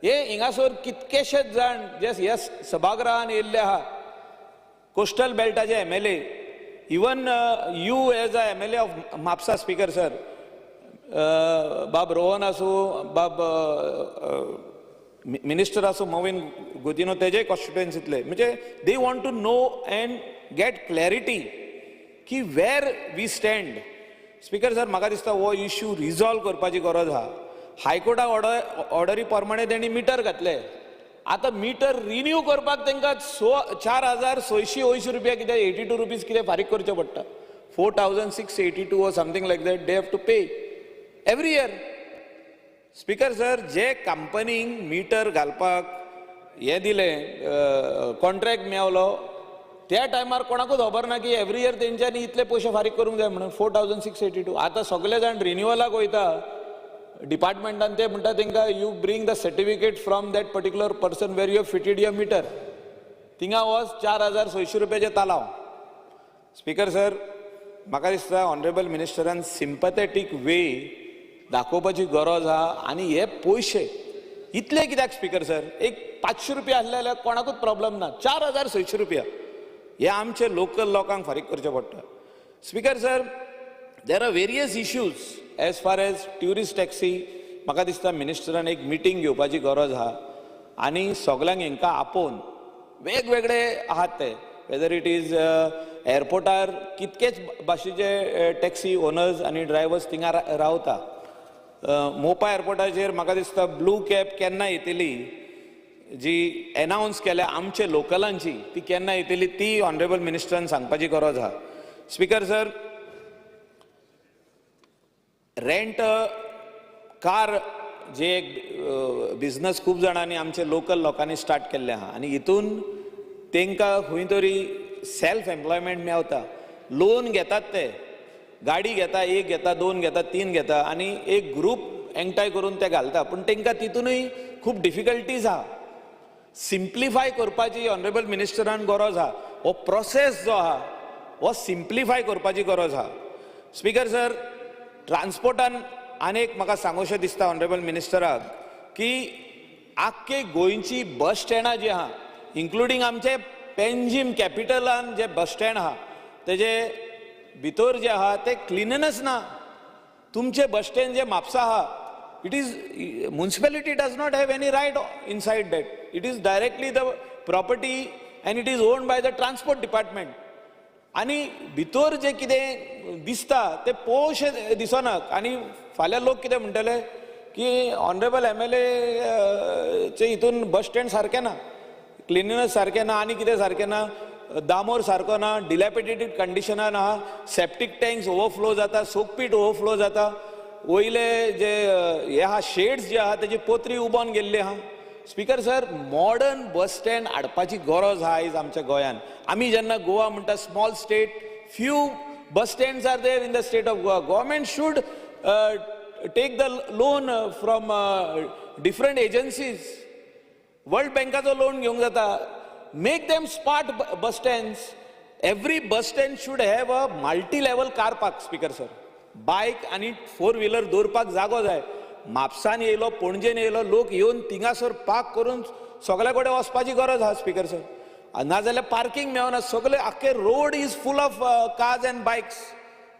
हे हिंगासर कितकेशेच जाण जे ह्या सभागृहान येयल्ले आहा, coastal बेल्टाचे MLA, even you as a MLA of Mapusa, speaker sir, बाब रोहन आसूं, बाब मिनिस्टर आसूं मॉवीन गुदिन्हो, तेजे कॉन्स्टिट्युएन्सींतले, म्हणजे they want to know and get clarity की where we stand. Speaker sir, म्हाका दिसता हो इश्यू रिजॉल्व करपाची गरज आहा. हायकोर्टा ऑर्डरी प्रमाणे तेणी मिटर घातले, आतां मिटर रिन्यू करपाक तांकां 4680 रुपया कितें 82 रुपीज कितें फारीक करचें पडटा. 4682 or something like that they have to pay every year. Speaker sir, जे कंपनीक मिटर घालपाक हें दिलें, कॉन्ट्रॅक्ट मेवलो, त्या टायमार कोणाकूच खबर ना की एवरी इयर तेंच्यांनी इतले पयशे फारीक करूंक जाय म्हणून 4682. आतां सगळे जाण रिन्युअलाक वयता डिपार्टमेंटान, ते म्हणटा तांकां you bring the certificate from that particular person where you fitted your meter. थिंगा वच 4600 रुपयाचे तालांव. स्पीकर सर, म्हाका दिसता ऑनरेबल मिनिस्टरान सिंपथेटीक वे दाखोवपाची गरज आहा. आनी हे पयशे इतले कित्याक स्पीकर सर, एक 500 रुपया आसले जाल्यार कोणाकूच प्रॉब्लम ना, 4600 रुपया हे आमचे लोकल लोकांक फारीक करचे पडटा. Speaker sir, there are various issues as far as tourist taxi. म्हाका दिसता मिनिस्टरान एक मिटींग घेवपाची गरज आहा आनी सगल्यांक हेंकां आपोवन वेगवेगळे आहात ते, वेदर it is एअरपोर्टार कितकेच भाशेचे टॅक्सी ओनर्स आनी ड्रायव्हर्स थिंगा रावता. मोपा एअरपोर्टाचेर म्हाका दिसता ब्लू कॅब केन्ना येतली जी एनावन्स केल्या आमचे लोकलांची, ती केन्ना येतली ती ऑनरेबल मिनिस्टरान सांगपाची गरज आहा. स्पीकर सर, रेंट कार जे एक बिजनस खूब जाणांनी आमचे लोकल लोकांनी स्टार्ट केल्ले आहा आनी हितून तांकां खंय तरी सेल्फ एम्प्लॉयमेंट मेवता. लोन घेतात ते, गाडी घेता, एक घेता, दोन घेता, तीन घेता आनी एक ग्रूप एकठांय करून ते घालता, पूण तांकां तितूनय खूब डिफिकल्टीज आहा. सिम्प्लिफाय करपाची ऑनरेबल मिनिस्टरान गरज आहा. हो प्रोसेस जो आहा हो सिम्प्लिफाय करपाची गरज आहा. स्पीकर सर, ट्रान्सपोर्टान आनी एक म्हाका सांगूशें दिसता ऑनरेबल मिनिस्टराक की आख्खे गोंयची बस स्टँडां जी आहा, इन्क्लुडींग आमचे पेंजीम कॅपिटलान जे बस स्टँड आहा तेजे भितर जे आहा ते क्लिननेस ना. तुमचे बस स्टँड जे म्हापसा आहा, it is municipality does not have any right inside that. It is directly the property and it is owned by the transport department. आनी भितर जे कितें दिसता तें पळोवशें दिसना. आनी फाल्यां लोक कितें म्हणटले की ऑनरेबल MLA चे हितून बस स्टँड सारकें ना, क्लिनिनेस सारकें ना, आनी कितें सारकें ना, दामोर सारको ना, डिलॅपिडेटेड कंडिशनान आहा, सेप्टीक टँक्स ओवरफ्लो जाता, सोकपीट ओवरफ्लो जाता, वयले जे हे आहा शेड्स जे आहा तेजी पोत्री उबोन गेल्ली आहा. Speaker sir, modern bus stand हाडपाची गरज आहा आयज आमच्या गोंयान. आमी जेन्ना गोवा म्हणटा small state, few bus stands are there in the state of Goa. Government should take the loan from different agencies. World बँकाचो loan घेवंक जाता. Make them smart bus stands. Every bus stand should have a multi level car park. Speaker sir, bike आनी four wheeler दवरपाक जागो जाय. म्हापसान येयलो, पणजेन येयलो, लोक येवन थिंगासर पार्क करून सगल्या कडेन वचपाची गरज आहा स्पीकर सर. नाजाल्यार पार्कींग मेळना. सगळे आख्खे road is full of cars and bikes.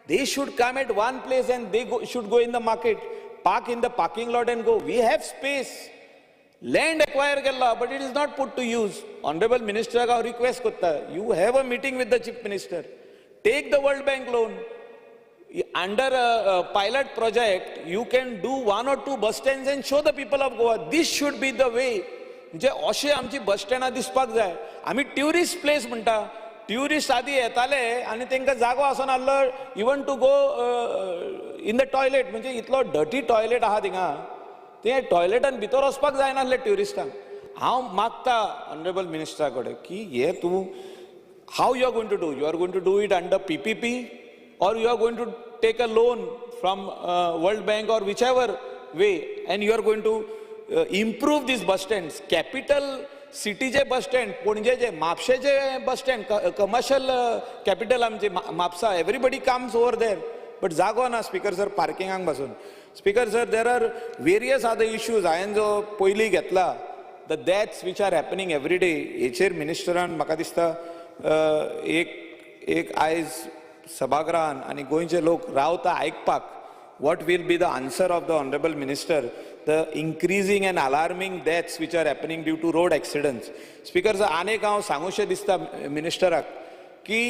They should come at one place and they should go in the market, park in the parking lot and go. We have space. Land acquire केल्लो, but it is not put to use. Honourable मिनिस्टराक हांव request करता, you have a meeting with the Chief Minister, take the World Bank loan. Under pilot project you can do one or two bus stand and show the people of Goa. This should be the way. म्हणजे अशें आमची बस स्टँडां दिसपाक जाय. आमी tourist place म्हणटा, tourist आदी येताले आनी तांकां जागो आसनासलो even to go in the toilet. म्हणजे इतलो डर्टी टॉयलेट आहा थिंगा, ते टॉयलेटान भितर वचपाक जायनासले ट्युरिस्टांक. हांव मागता ऑनरेबल मिनिस्टरा कडेन की हे तूं how you are going to do, you are going to do it under PPP or you are going to take a loan from World Bank or whichever way, and you are going to improve these bus stands. Capital सिटीचे bus stand, पणजेचे, म्हापशेचे bus stand, commercial capital आमचे Mapusa, everybody comes over there, but जागो ना speaker sir पार्किंगाक बसून. Speaker sir, there are various other issues. हांवें जो पयलीं घेतला the deaths which are happening every day, हेचेर मिनिस्टरान म्हाका दिसता एक एक आयज सभागृहान आनी गोंयचे लोक रावता आयकपाक what will be the answer of the honourable minister, the increasing and alarming deaths which are happening due to road accidents. Speaker sir, आनीक हांव सांगूशें दिसता मिनिस्टराक की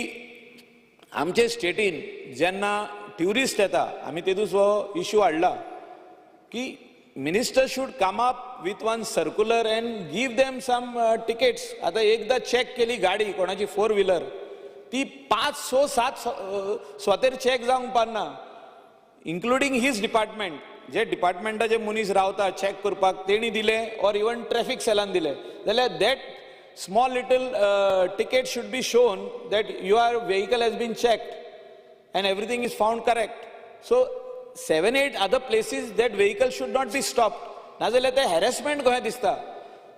आमचे स्टेटीन जेन्ना ट्युरिस्ट येता, आमी तेदूस हो इशू हाडला की minister should come up with one circular and give them some tickets. आतां एकदां चॅक केली गाडी कोणाची फोर व्हिलर, ती 5, 6, 7 सुवातेर चॅक जावंक पारना, इन्क्लुडींग his department. जे डिपार्टमेंटाचे मनीस रावता चॅक करपाक तेणी दिले ऑर इवन ट्रॅफिक सेलान दिले जाल्यार that small little ticket should be shown that your vehicle has been checked and everything is found correct. So 7, 8 other places that vehicle should not be stopped. नाजाल्यार ते harassment कशें दिसता.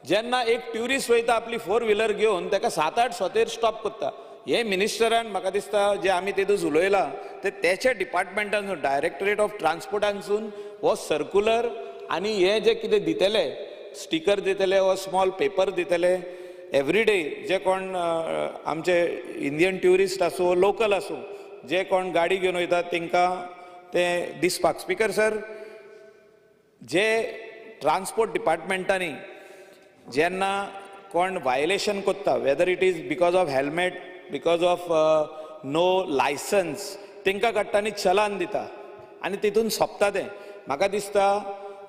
जेन्ना एक tourist वयता आपली फोर व्हिलर घेवन, ताका 7, 8 सुवातेर स्टॉप करता. हे मिनिस्टरान म्हाका दिसता जे आमी तेदूस उलयलां ते तेच्या डिपार्टमेंटानसून, डायरेक्टरेट ऑफ ट्रान्सपोर्टानसून हो सर्कुलर आनी हे जे कितें दितले, स्टिकर दितले वा स्मॉल पेपर दितले एवरी डे, जे कोण आमचे इंडियन ट्युरिस्ट आसूं, लोकल आसूं, जे कोण गाडी घेवन वयतात तांकां ते दिसपाक. स्पीकर सर, जे ट्रान्सपोर्ट डिपार्टमेंटांनी जेन्ना कोण वायलेशन करता, whether it is because of helmet, because of no licence, तांकां काडटा आनी चलान दिता आनी तितून सोंपता तें. म्हाका दिसता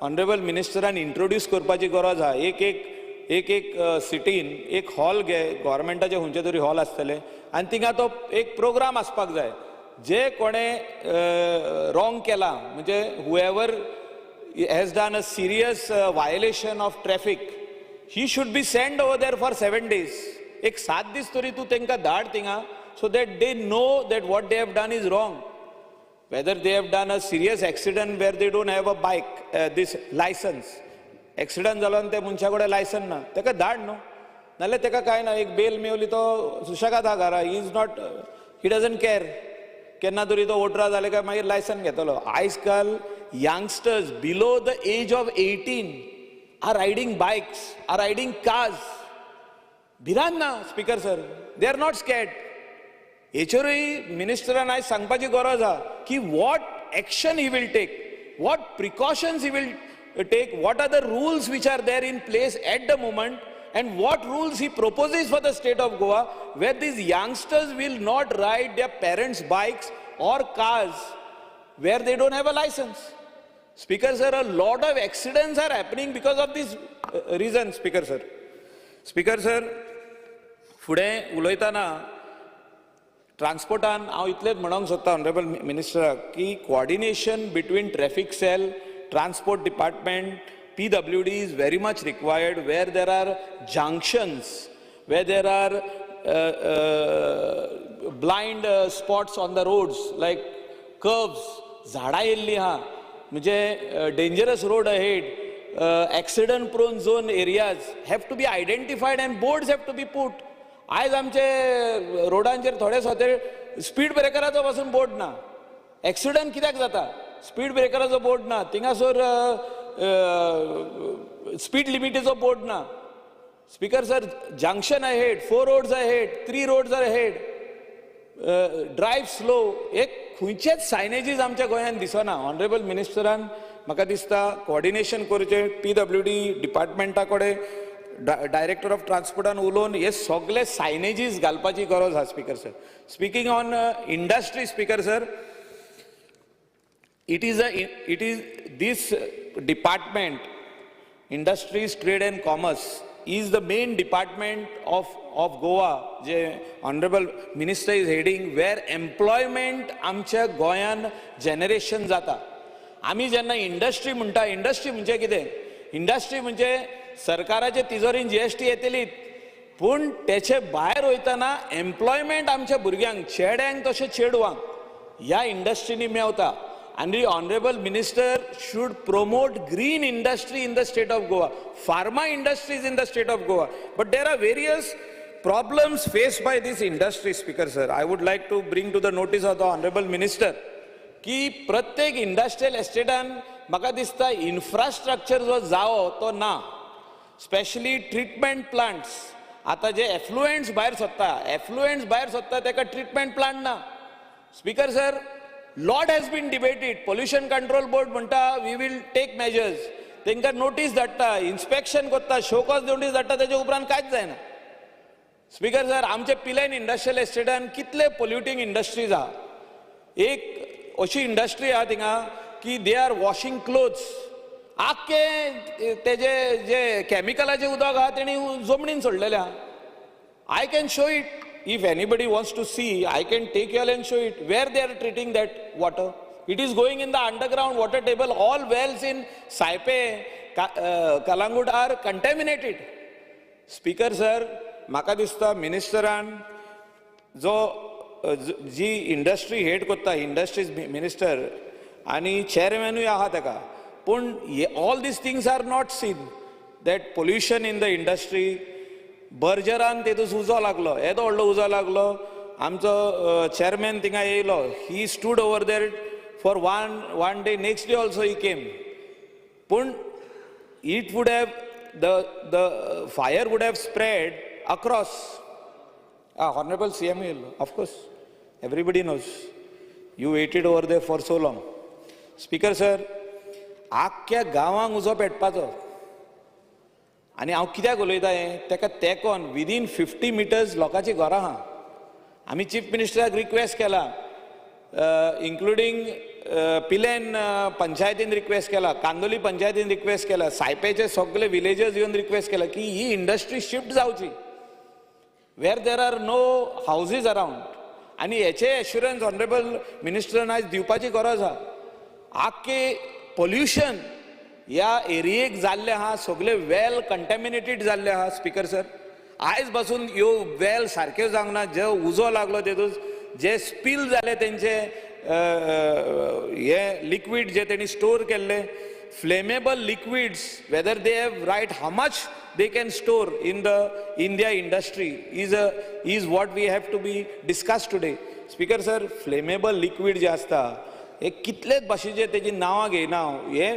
ऑनरेबल मिनिस्टरान इंट्रोड्यूस करपाची गरज आहा. एक एक एक एक सिटीन एक हॉल घे, गव्हर्मेंटाचे खंयचे तरी हॉल आसतले आनी थिंगा तो एक प्रोग्राम आसपाक जाय. जे कोणें रॉंग केलां, म्हणजे whoever has done a serious violation of traffic, he should be send over there for 7 days. एक 7 दीस तरी तूं तांकां धाड थिंगा, so that they know that what they have done is wrong. Whether they have done a serious accident where they don't have a bike, this licence, accident जालो आनी त्या मनशा कडेन लायसन ना, ताका धाड न्हू. नाल्यार ताका कांय ना, एक बेल मेवली तो सुशेगाद आहा घरा, he is not, he doesn't care. केन्ना तरी तो 18 जाले काय मागीर लायसन घेतलो. आयज काल youngsters below the age of 18 are riding bikes, are riding cars. भिरांत ना speaker sir, they are not scared. हेचेरूय मिनिस्टरान आयज सांगपाची गरज आहा की what action he will take, what precautions he will take, what are the rules which are there in place at the moment, and what rules he proposes for the state of Goa where these youngsters will not ride their parents' bikes or cars where they don't have a license. Speaker sir, a lot of accidents are happening because of this reason, Speaker sir. Speaker sir, फुडें उलयतना ट्रान्सपोर्टान हांव इतलेंच म्हणूंक सोदता honourable मिनिस्टराक की coordination between traffic cell, transport department, PWD is very much required where there are junctions, where there are blind spots on the roads like curves, झाडां येयल्लीं आहा, म्हणजे dangerous road ahead, accident prone zone areas have to be identified and boards have to be put. आयज आमचे रोडांचेर थोडे सुवातेर speed ब्रेकराचो पासून board ना. Accident कित्याक जाता? स्पीड ब्रेकराचो बोर्ड ना, थिंगासर स्पीड लिमिटीचो बोर्ड ना. Speaker sir, junction ahead, 4 roads ahead, 3 roads ahead, drive slow, एक खंयचेच सायनेजीस आमच्या गोंयांत दिसना. ऑनरेबल मिनिस्टरान म्हाका दिसता कोऑर्डिनेशन करचें पीडब्ल्यूडी डिपार्टमेंटा कडेन, डायरेक्टर ऑफ ट्रान्सपोर्टान उलोवन हे सगळे सायनेजीस घालपाची गरज आसा, speaker sir. Speaking on industry, speaker sir, it is this department, Industries, Trade and Commerce, is the main department of Goa J honourable minister is heading, where employment आमच्या गोंयान generation जाता. आमी जेन्ना इंडस्ट्री म्हणटा, इंडस्ट्री म्हणजे कितें? Industry म्हणजे सरकाराचे तिजोरीन जीएसटी येतलीच, पूण तेचे भायर वयतना एम्प्लॉयमेंट आमच्या भुरग्यांक, चेड्यांक तशें चेडवांक ह्या इंडस्ट्रीनी मेवता. आनी honourable minister should promote green industry in the state of Goa, pharma industries in the state of Goa. But there are various problems faced by this industry, speaker sir. I would like to bring to the notice of the honorable minister की प्रत्येक industrial एस्टेटान म्हाका दिसता infrastructure जो जावो तो ना, specially treatment plants. आतां जे effluents भायर सोदता, एफ्लुएंट्स भायर सोदता, ताका ट्रिटमेंट प्लांट ना. Speaker sir, lot has been debated. Pollution Control Board म्हणटा, "We will take measures." तांकां नोटीस धाडटा, इन्स्पेक्शन करता, शोकॉज नोटीस धाडटा, तेच्या उपरांत कांयच जायना. स्पीकर सर, आमचे पिलेन इंडस्ट्रियल एस्टेटान कितले पोल्युटींग इंडस्ट्रीज आहा. एक अशी इंडस्ट्री आहा थिंगा की they are washing clothes. आख्खे तेजे जे कॅमिकलाचें उदक आहा, तेणी जमनीन सोडलेलें आहा. I can show it. If anybody wants to see, I can take you and show it where they are treating that water. It is going in the underground water table. All wells in Saipe, Calangute are contaminated. Speaker sir, म्हाका दिसता मिनिस्टरान जो जी industry head करता, industries minister आनी चेअरमॅनूय आहा ताका, पूण all these things are not seen, that pollution in the industry. बर्जरान तेतून उजो लागलो, येदो व्हडलो उजो लागलो. आमचो चेअरमॅन थिंगा येयलो. He stood over there for one day. Next day also he came. पूण it would have the fire would have spread across. Honourable CM येयलो. Of course, everybody knows you waited over there for so long. Speaker sir, आख्ख्या गांवांक उजो पेटपाचो. आनी हांव कित्याक उलयता हें, ताका तेंकोन विदीन 50 मिटर्स लोकांची घरां आहा. आमी चीफ मिनिस्टराक रिक्वेस्ट केला, इन्क्लुडींग पिलेन पंचायतीन रिक्वेस्ट केला, कांदोली पंचायतीन रिक्वेस्ट केला, सायपेचे सगळे विलेजर्स येवन रिक्वेस्ट केला की ही इंडस्ट्री शिफ्ट जावची where there are no houses around. आनी हेचे एश्युरन्स ऑनरेबल मिनिस्टरान आयज दिवपाची गरज आहा. आख्खे पोल्युशन ह्या एरियेक जाल्लें आहा, सगळे वेल कंटेमिनेटेड जाल्ले आहा. स्पीकर सर, आयज पासून ह्यो वेल सारक्यो जावंक ना. जे उजो लागलो तेतून जे स्पील जाले, तेंचे हे लिक्वीड जे तेणी स्टोर केल्ले, flammable liquids, whether they have right, how much they can store in their industry is what we have to be discussed today. Speaker sir, flammable liquid जे आसता, हे कितलेच भाशेचे, तेजी नांवां घेयना हांव. हे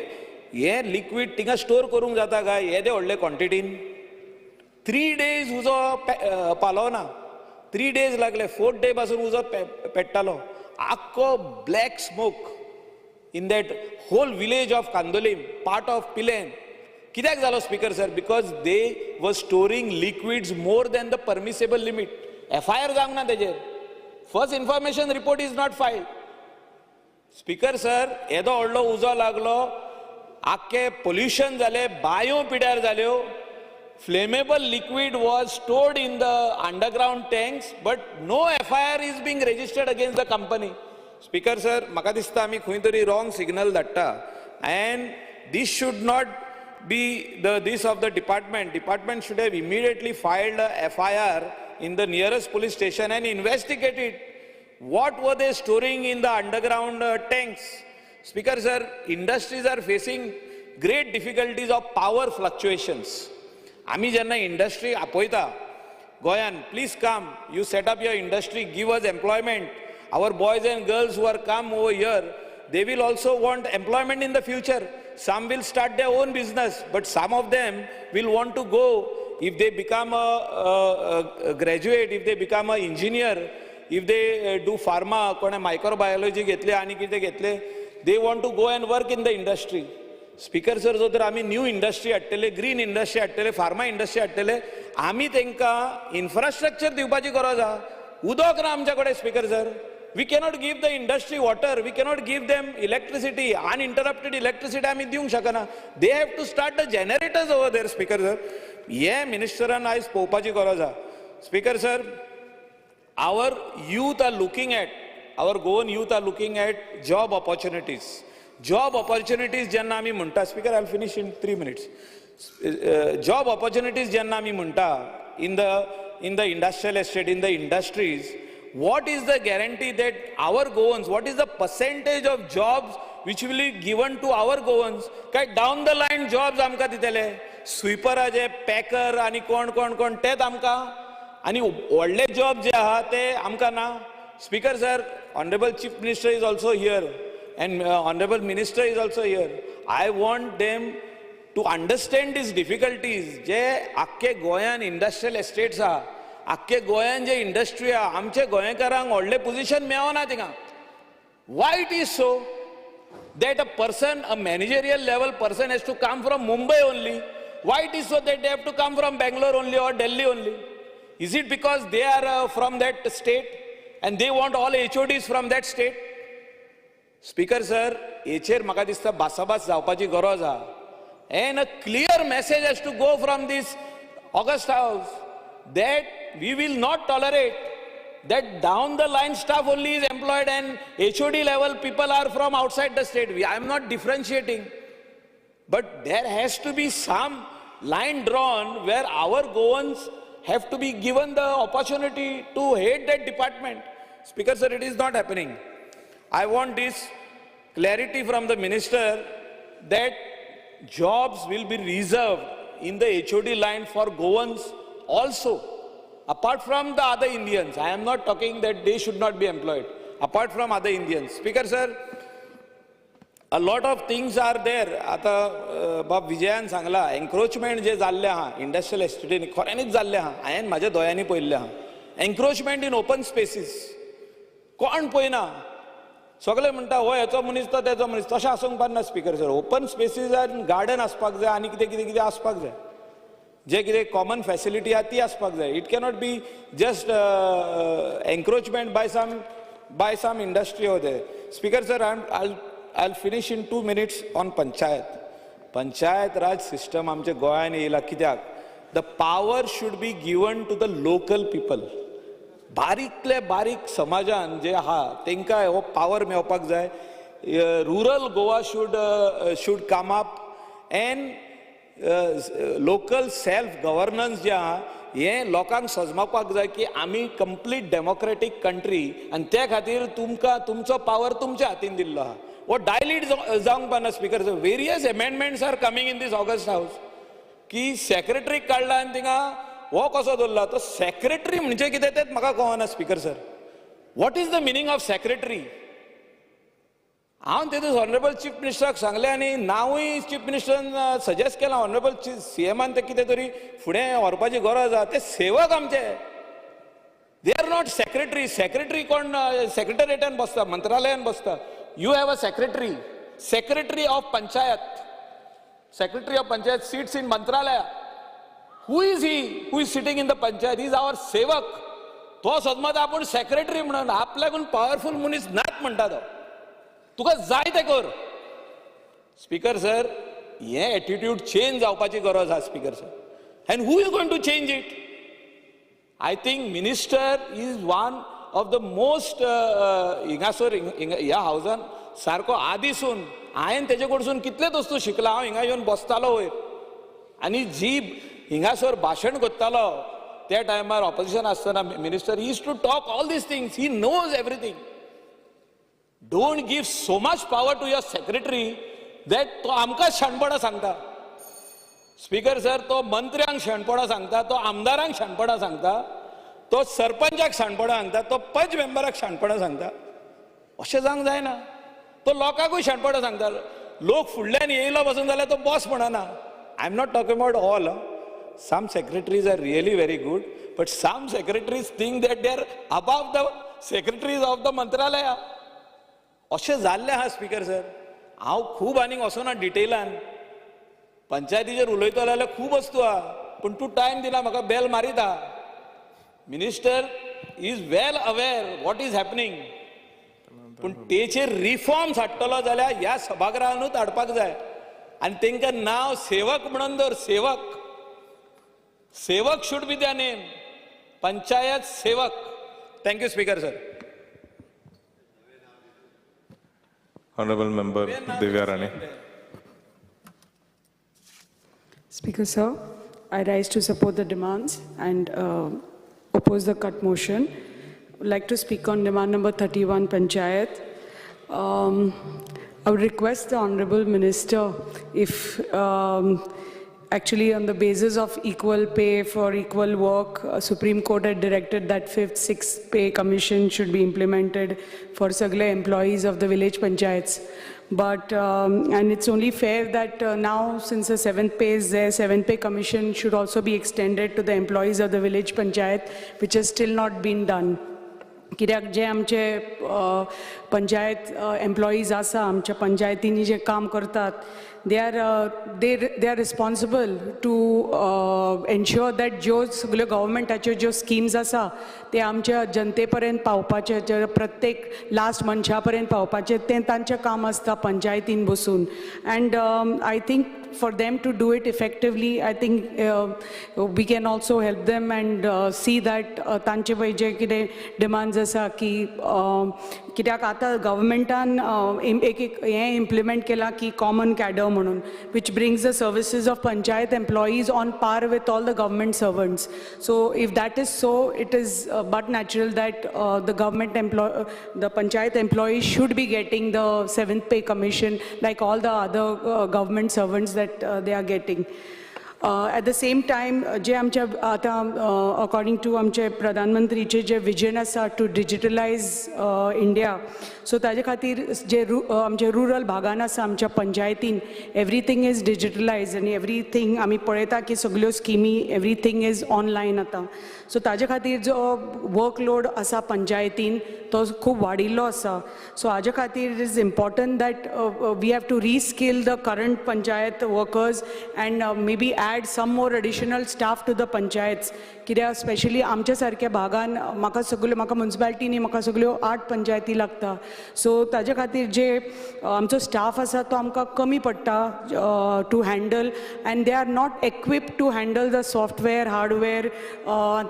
हे लिक्वीड थिंगा स्टोर करूंक जाता काय येदे व्हडले क्वॉन्टिटीन? 3 डेज उजो पालोना. 3 डेज लागले. फोर्थ डे पासून उजो पेट्टालो. आख्खो black smoke in that whole village of Candolim, part of Pilerne. कित्याक जालो, speaker sir? Because they were storing liquids more than the permissible limit. FIR जावंक ना तेजेर. First information report is not filed. Speaker sir, येदो व्हडलो उजो लागलो, आख्खे पोल्युशन जालें, बांयो पिड्यार जाल्यो. Flammable liquid was stored in the underground tanks, but no FIR is being registered against the company. Speaker sir, म्हाका दिसता आमी खंय तरी रॉंग सिग्नल धाडटा and this should not be the this of the department. Department should have immediately filed a FIR in the nearest police station and investigated what were they storing in the underground tanks. Speaker sir, industries are facing great difficulties of power fluctuations. आमी जेन्ना industry आपयता गोंयान, "Please come, you set up your industry, give us employment." Our boys and girls who are come over here, they will also want employment in the future. Some will start their own business, but some of them will want to go, if they become a graduate, if they become a engineer, if they do pharma, कोणें microbiology घेतले आनी कितें घेतले, they want to go and work in the industry. Speaker sir, जो तर आमी new industry हाडटले, green industry हाडटले, फार्मा इंडस्ट्री हाडटले, आमी तांकां इन्फ्रास्ट्रक्चर दिवपाची गरज आहा. उदक ना आमच्या कडेन speaker sir. We cannot give the industry water, we cannot give them electricity, uninterrupted electricity आमी दिवंक शकना. They have to start the generators over there. Speaker sir, हे मिनिस्टरान आयज पळोवपाची गरज आहा. Speaker sir, our youth are looking at, our Goan youth are looking at job opportunities. Job opportunities जेन्ना आमी म्हणटा, speaker, I finish in 3 minutes. Job opportunities जेन्ना आमी म्हणटा in the industrial estate, in the industries, what is the guarantee that our Goans, what is the percentage of jobs which will be given to our Goans? काय down the line jobs आमकां दितले, स्विपराचे, Packer आनी कोण कोण कोण तेच आमकां, आनी व्हडले जॉब जे आहा ते आमकां ना. Speaker sir, honourable Chief Minister is also here and honourable Minister is also here. I want them to understand these difficulties. जे आख्खे गोंयान इंडस्ट्रियल एस्टेट्स आहा, आख्खे गोंयान जे इंडस्ट्री आहा, आमचे गोंयकारांक व्हडलें पोझिशन मेळना थिंगा. Why it is so that a person, a managerial level person has to come from Mumbai only? Why it is so that they have to come from Bangalore only or Delhi only? Is it because they are from that state and they want all HODs from that state? Speaker sir, हेचेर म्हाका दिसता भासाभास जावपाची गरज आहा and a clear message has to go from this august house that we will not tolerate that down the line staff only is employed and HOD level people are from outside the state. I am not differentiating. But there has to be some line drawn where our Goans have to be given the opportunity to head that department. Speaker sir, it is not happening. I want this clarity from the minister that jobs will be reserved in the HOD line for Goans also, apart from the other Indians. I am not talking that they should not be employed, apart from other Indians. Speaker sir, a lot of things are there. आता बाब विजयान सांगला, encroachment जे जाल्लें आहा industrial एस्टेटीन, खऱ्यांनीच जाल्लें आहा. हांवें म्हाज्या दोळ्यांनी पळयल्लें आहा एन्क्रोचमेंट इन ओपन स्पेसीस. कोण पळयना, सगळे म्हणटा हो हेचो मनीस, तो तेचो मनीस. तशें आसूंक पारना स्पीकर सर. ओपन स्पेसीसान गार्डन आसपाक जाय आनी कितें कितें कितें आसपाक जाय. जे कितें कॉमन फॅसिलिटी आहा ती आसपाक जाय. It cannot be just encroachment by some industry होते. Speaker sir, I finish in 2 minutes on panchayat. Panchayat Raj system आमच्या गोंयान येयला कित्याक? The power should be given to the local people. बारीकले बारीक समाजान जे आहा तांकां हो पावर मेळपाक जाय. Rural Goa should come up and local self governance जे आहा हें लोकांक समजपाक जाय की आमी कंप्लीट डेमोक्रेटीक कंट्री आनी त्या खातीर तुमकां तुमचो पावर तुमच्या हातीन दिल्लो आहा. हो डायल्यूट जावंक पाना. Speaker, various amendments are coming in this august house की सेक्रेटरीक काडला आनी थिंगा हो कसो दवरला. तो सेक्रेटरी म्हणजे कितें तेंच म्हाका कळना. Speaker sir, what is the meaning of secretary? हांव तेतून ऑनरेबल चीफ मिनिस्टराक सांगलें आनी नांवूय चीफ मिनिस्टरान सजेस्ट केलां. ऑनरेबल सी एमान तें कितें तरी फुडें व्हरपाची गरज आहा. ते सेवक आमचे, they are not secretary. Secretary कोण? सेक्रेटरिएटान बसता, मंत्रालयान बसता. You have a secretary, secretary of panchayat. Secretary of panchayat sits in मंत्रालय. Who is he who is sitting in the panchayat? Is our sevak. तो सदमत आपूण सेक्रेटरी म्हणून आपल्याकून पावरफूल मनीस नात म्हणटा तो, तुका जाय तें कर. स्पीकर सर, हे एटिट्यूड चेंज जावपाची गरज आहा, speaker sir, and who is going to change it? I think minister is one of the most हिंगासर ह्या हावसान सारको आदीसून हांवें तेजे कडसून कितलेच वस्तू शिकला. हांव हिंगा येवन बसतालो वयर आनी जी हिंगासर भाशण करतालो त्या टायमार ऑपोजिशन आसतना, minister used to talk all these things. He knows everything. Don't give so much power to your secretary that तो आमकांच शाणपणां सांगता. स्पीकर सर, तो मंत्र्यांक शाणपणां सांगता, तो आमदारांक शाणपणां सांगता, तो सरपंचाक शाणपणां सांगता, तो पंच मेंबराक शाणपणां सांगता. अशें जावंक जायना. तो लोकांकूय शाणपणां सांगता. लोक फुडल्यान येयलो पासून जाल्यार तो बॉस म्हणना. I am not talking about all. Some secretaries are really very good, but some secretaries think that they are above the secretaries of the मंत्रालया. अशें जाल्लें आहा. स्पीकर सर, हांव खूब आनीक वचना डिटेलान. पंचायतीचेर उलयतलो जाल्यार खूब वस्तू आहा, पूण तूं टायम दिना म्हाका, बेल मारिता. Minister is well aware what is happening, पूण तेचेर रिफॉर्म्स हाडटलो जाल्यार ह्या सभागृहानूच हाडपाक जाय. आनी तांकां नांव सेवक म्हणून दवर. सेवक, सेवक should be the name, panchayat Sevak. Thank you, Speaker sir. Honorable Member Divya Rane. Speaker, sir, I rise to support the demands and oppose the cut motion. I would like to speak on demand number 31, Panchayat. I would request the Honorable Minister if actually on the basis of equal pay for equal work, Supreme Court had directed that 5th, 6th pay commission should be implemented for sagle employees of the village panchayats. But, and it's only fair that now, since the 7th pay is there, 7th pay commission should also be extended to the employees of the village panchayat, which has still not been done. कित्याक जे आमचे panchayat employees आसा, आमच्या पंचायतींनी जे काम करतात, they are responsible to ensure that ज्यो सगल्यो गव्हर्मेंटाच्यो ज्यो schemes आसा ते आमच्या जनते पर्यंत पावपाचे, जे प्रत्येक लास्ट मनशा पर्यंत पावपाचें, तें तांचें काम आसता पंचायतीन बसून. And I think for them to do it effectively, I think we can also help them and see that तांचे पळय जे कितें डिमांड्स आसा की कित्याक आतां गव्हर्मेंटान एक एक हें इम्प्लिमेंट केलां की कॉमन कॅडर म्हणून, which brings the services of panchayat employees on par with all the government servants. So if that is so, it is but natural that the panchayat employees should be getting the seventh pay commission like all the other government servants that they are getting. At the same time, जे आमच्या आतां according two आमचे प्रधानमंत्रीचे जे vision आसा two डिजिटलायज India, so ताजे खातीर जे आमचे rural भागान आसा आमच्या पंचायतीन, एवरीथींग is digitalise आनी एवरीथींग आमी पळयता की सगल्यो स्किमी, एवरीथींग is online आतां. सो ताजे खातीर जो वर्कलोड आसा पंचायतीन तो खूब वाडिल्लो आसा. सो हाजे खातीर it is important that we have to reskill the current panchayat workers and maybe add some more additional staff to the panchayats. कित्याक स्पेशली आमच्या सारक्या भागान म्हाका सगल्यो, म्हाका मुन्सिपालिटीनी म्हाका सगल्यो आठ पंचायती लागता. सो ताजे खातीर जे आमचो स्टाफ आसा तो आमकां कमी पडटा to handle, and they are not equipped to handle the software, hardware,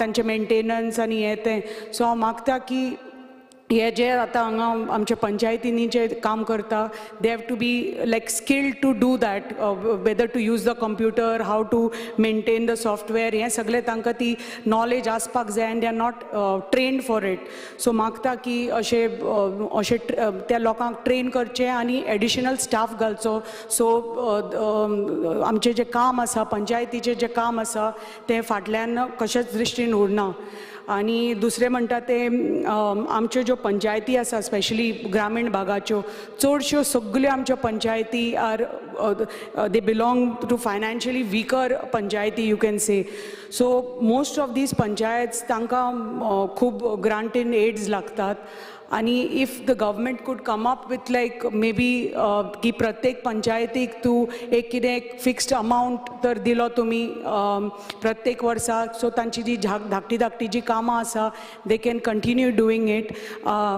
तांचें मेंटेनन्स आनी हें तें. सो हांव मागता की हे जे आतां हांगा आमच्या पंचायतींनी जे काम करता, they have to be like skilled to do that, whether to use the computer, how to maintain the software, हें सगळें तांकां ती नॉलेज आसपाक जाय and they are not trained for it. So मागता की अशें त्या लोकांक ट्रेन करचें आनी एडिशनल स्टाफ घालचो, सो आमचें जें काम आसा, पंचायतीचें जें काम आसा, तें फाटल्यान कशेंच दृश्टीन उरना. आनी दुसरें म्हणटा तें आमच्यो ज्यो पंचायती आसा, स्पेशली ग्रामीण भागाच्यो, चडश्यो सगल्यो आमच्यो पंचायती are they belong to financially weaker panchayati, you can say. So most of these panchayats तांकां खूब ग्रांट इन एड्स लागतात. आनी if the government could come up with like maybe की प्रत्येक पंचायतीक तूं एक कितें एक फिक्स्ड अमावंट तर दिलो तुमी प्रत्येक वर्साक, सो तांची जी धाकटी धाकटी जी कामां आसा, they can continue doing it,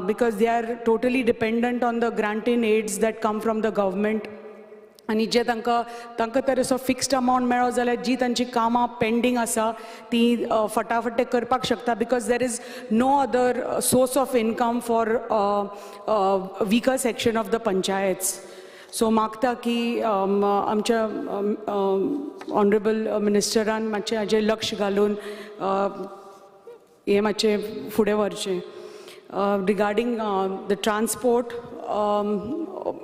because they are totally dependent on the grant in aids that come from the government. आनी जे तांकां तर असो फिक्स्ड अमावंट मेळ्ळो जाल्यार जी तांची कामां पेंडींग आसा ती फटाफट ते करपाक शकता, because there is no other source of income for weaker section of the panchayats. So मागता की आमच्या ऑनरेबल मिनिस्टरान मातशें हाजेर लक्ष घालून हें मातशें फुडें व्हरचें. Regarding the transport,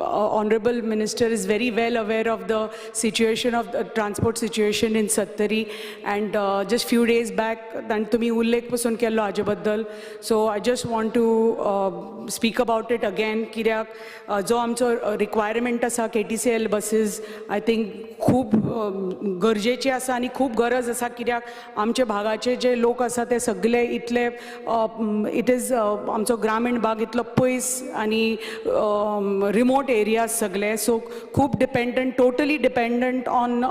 Honorable Minister is very well aware of the situation of the transport situation in Sattari, and just few days back, आनी तुमी उल्लेख पसून केल्लो हाजे बद्दल. So I just want to speak about it again, कित्याक जो आमचो रिक्वायरमेंट आसा, केटीसीएल बसीस, I think खूब गरजेची आसा आनी खूब गरज आसा, कित्याक आमच्या भागाचे जे लोक आसा ते सगळे इतले, it is आमचो ग्रामीण भाग इतलो पयस आनी रिमोट. रिमोट एरियाज सगळे, सो खूब dependent, totally dependent on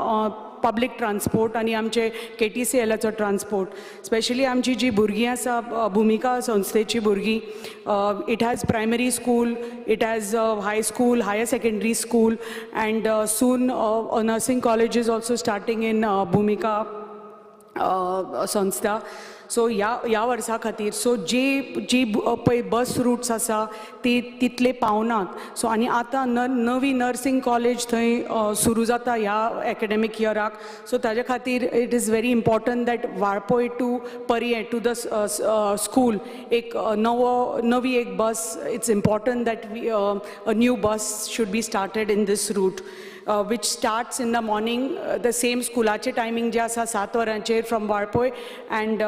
public transport आनी आमचे केटीसीएलाचो ट्रान्सपोर्ट. स्पेशली आमची जी भुरगीं आसा, भुमिका संस्थेची भुरगीं, it has primary school, it has high school, higher secondary school and soon nursing college is also starting in Bhumika संस्था. सो ह्या वर्सा खातीर सो जी जी पळय बस रुट्स आसा ती तितले पावनात. सो आनी आतां न नवी नर्सिंग कॉलेज थंय सुरू जाता ह्या एकाडेमीक इयराक. सो ताजे खातीर it is very important that Valpoi to Poriem, to the school, एक नवो नवी एक बस, it's important that we a new bus should be started in this route, which starts in the morning, the same स्कुलाचे timing जे आसा 7 वरांचेर from Valpoi and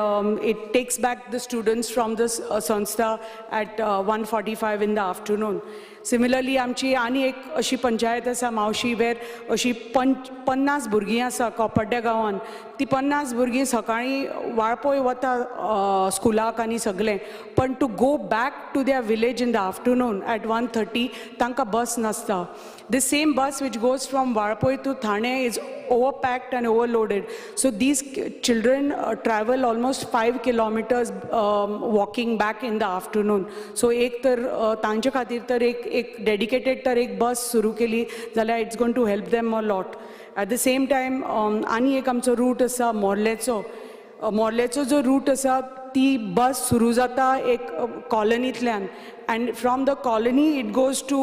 it takes back the students from the संस्था at 1:45 in the afternoon. Similarly, आमची आनी एक अशी पंचायत आसा मावशी, वेर अशी 50 भुरगीं आसा कोपर्ड्या गांवान. ती 50 भुरगीं सकाळीं वाळपय वता स्कुलाक आनी सगळें, पण to go back to their village in the afternoon at 1:30 तांकां बस नासता. The same bus which goes from Valpoi to Thane is overpacked and overloaded. So these children travel almost 5 kilometers walking back in the afternoon. So एक तर तांचे खातीर तर एक dedicated तर एक बस सुरू केली जाल्यार it's going to help them a lot. At the same time, आनी एक आमचो रूट आसा मोर्लेचो. मोर्लेचो जो रूट आसा, ती बस सुरू जाता एक कॉलनींतल्यान and from the colony it goes to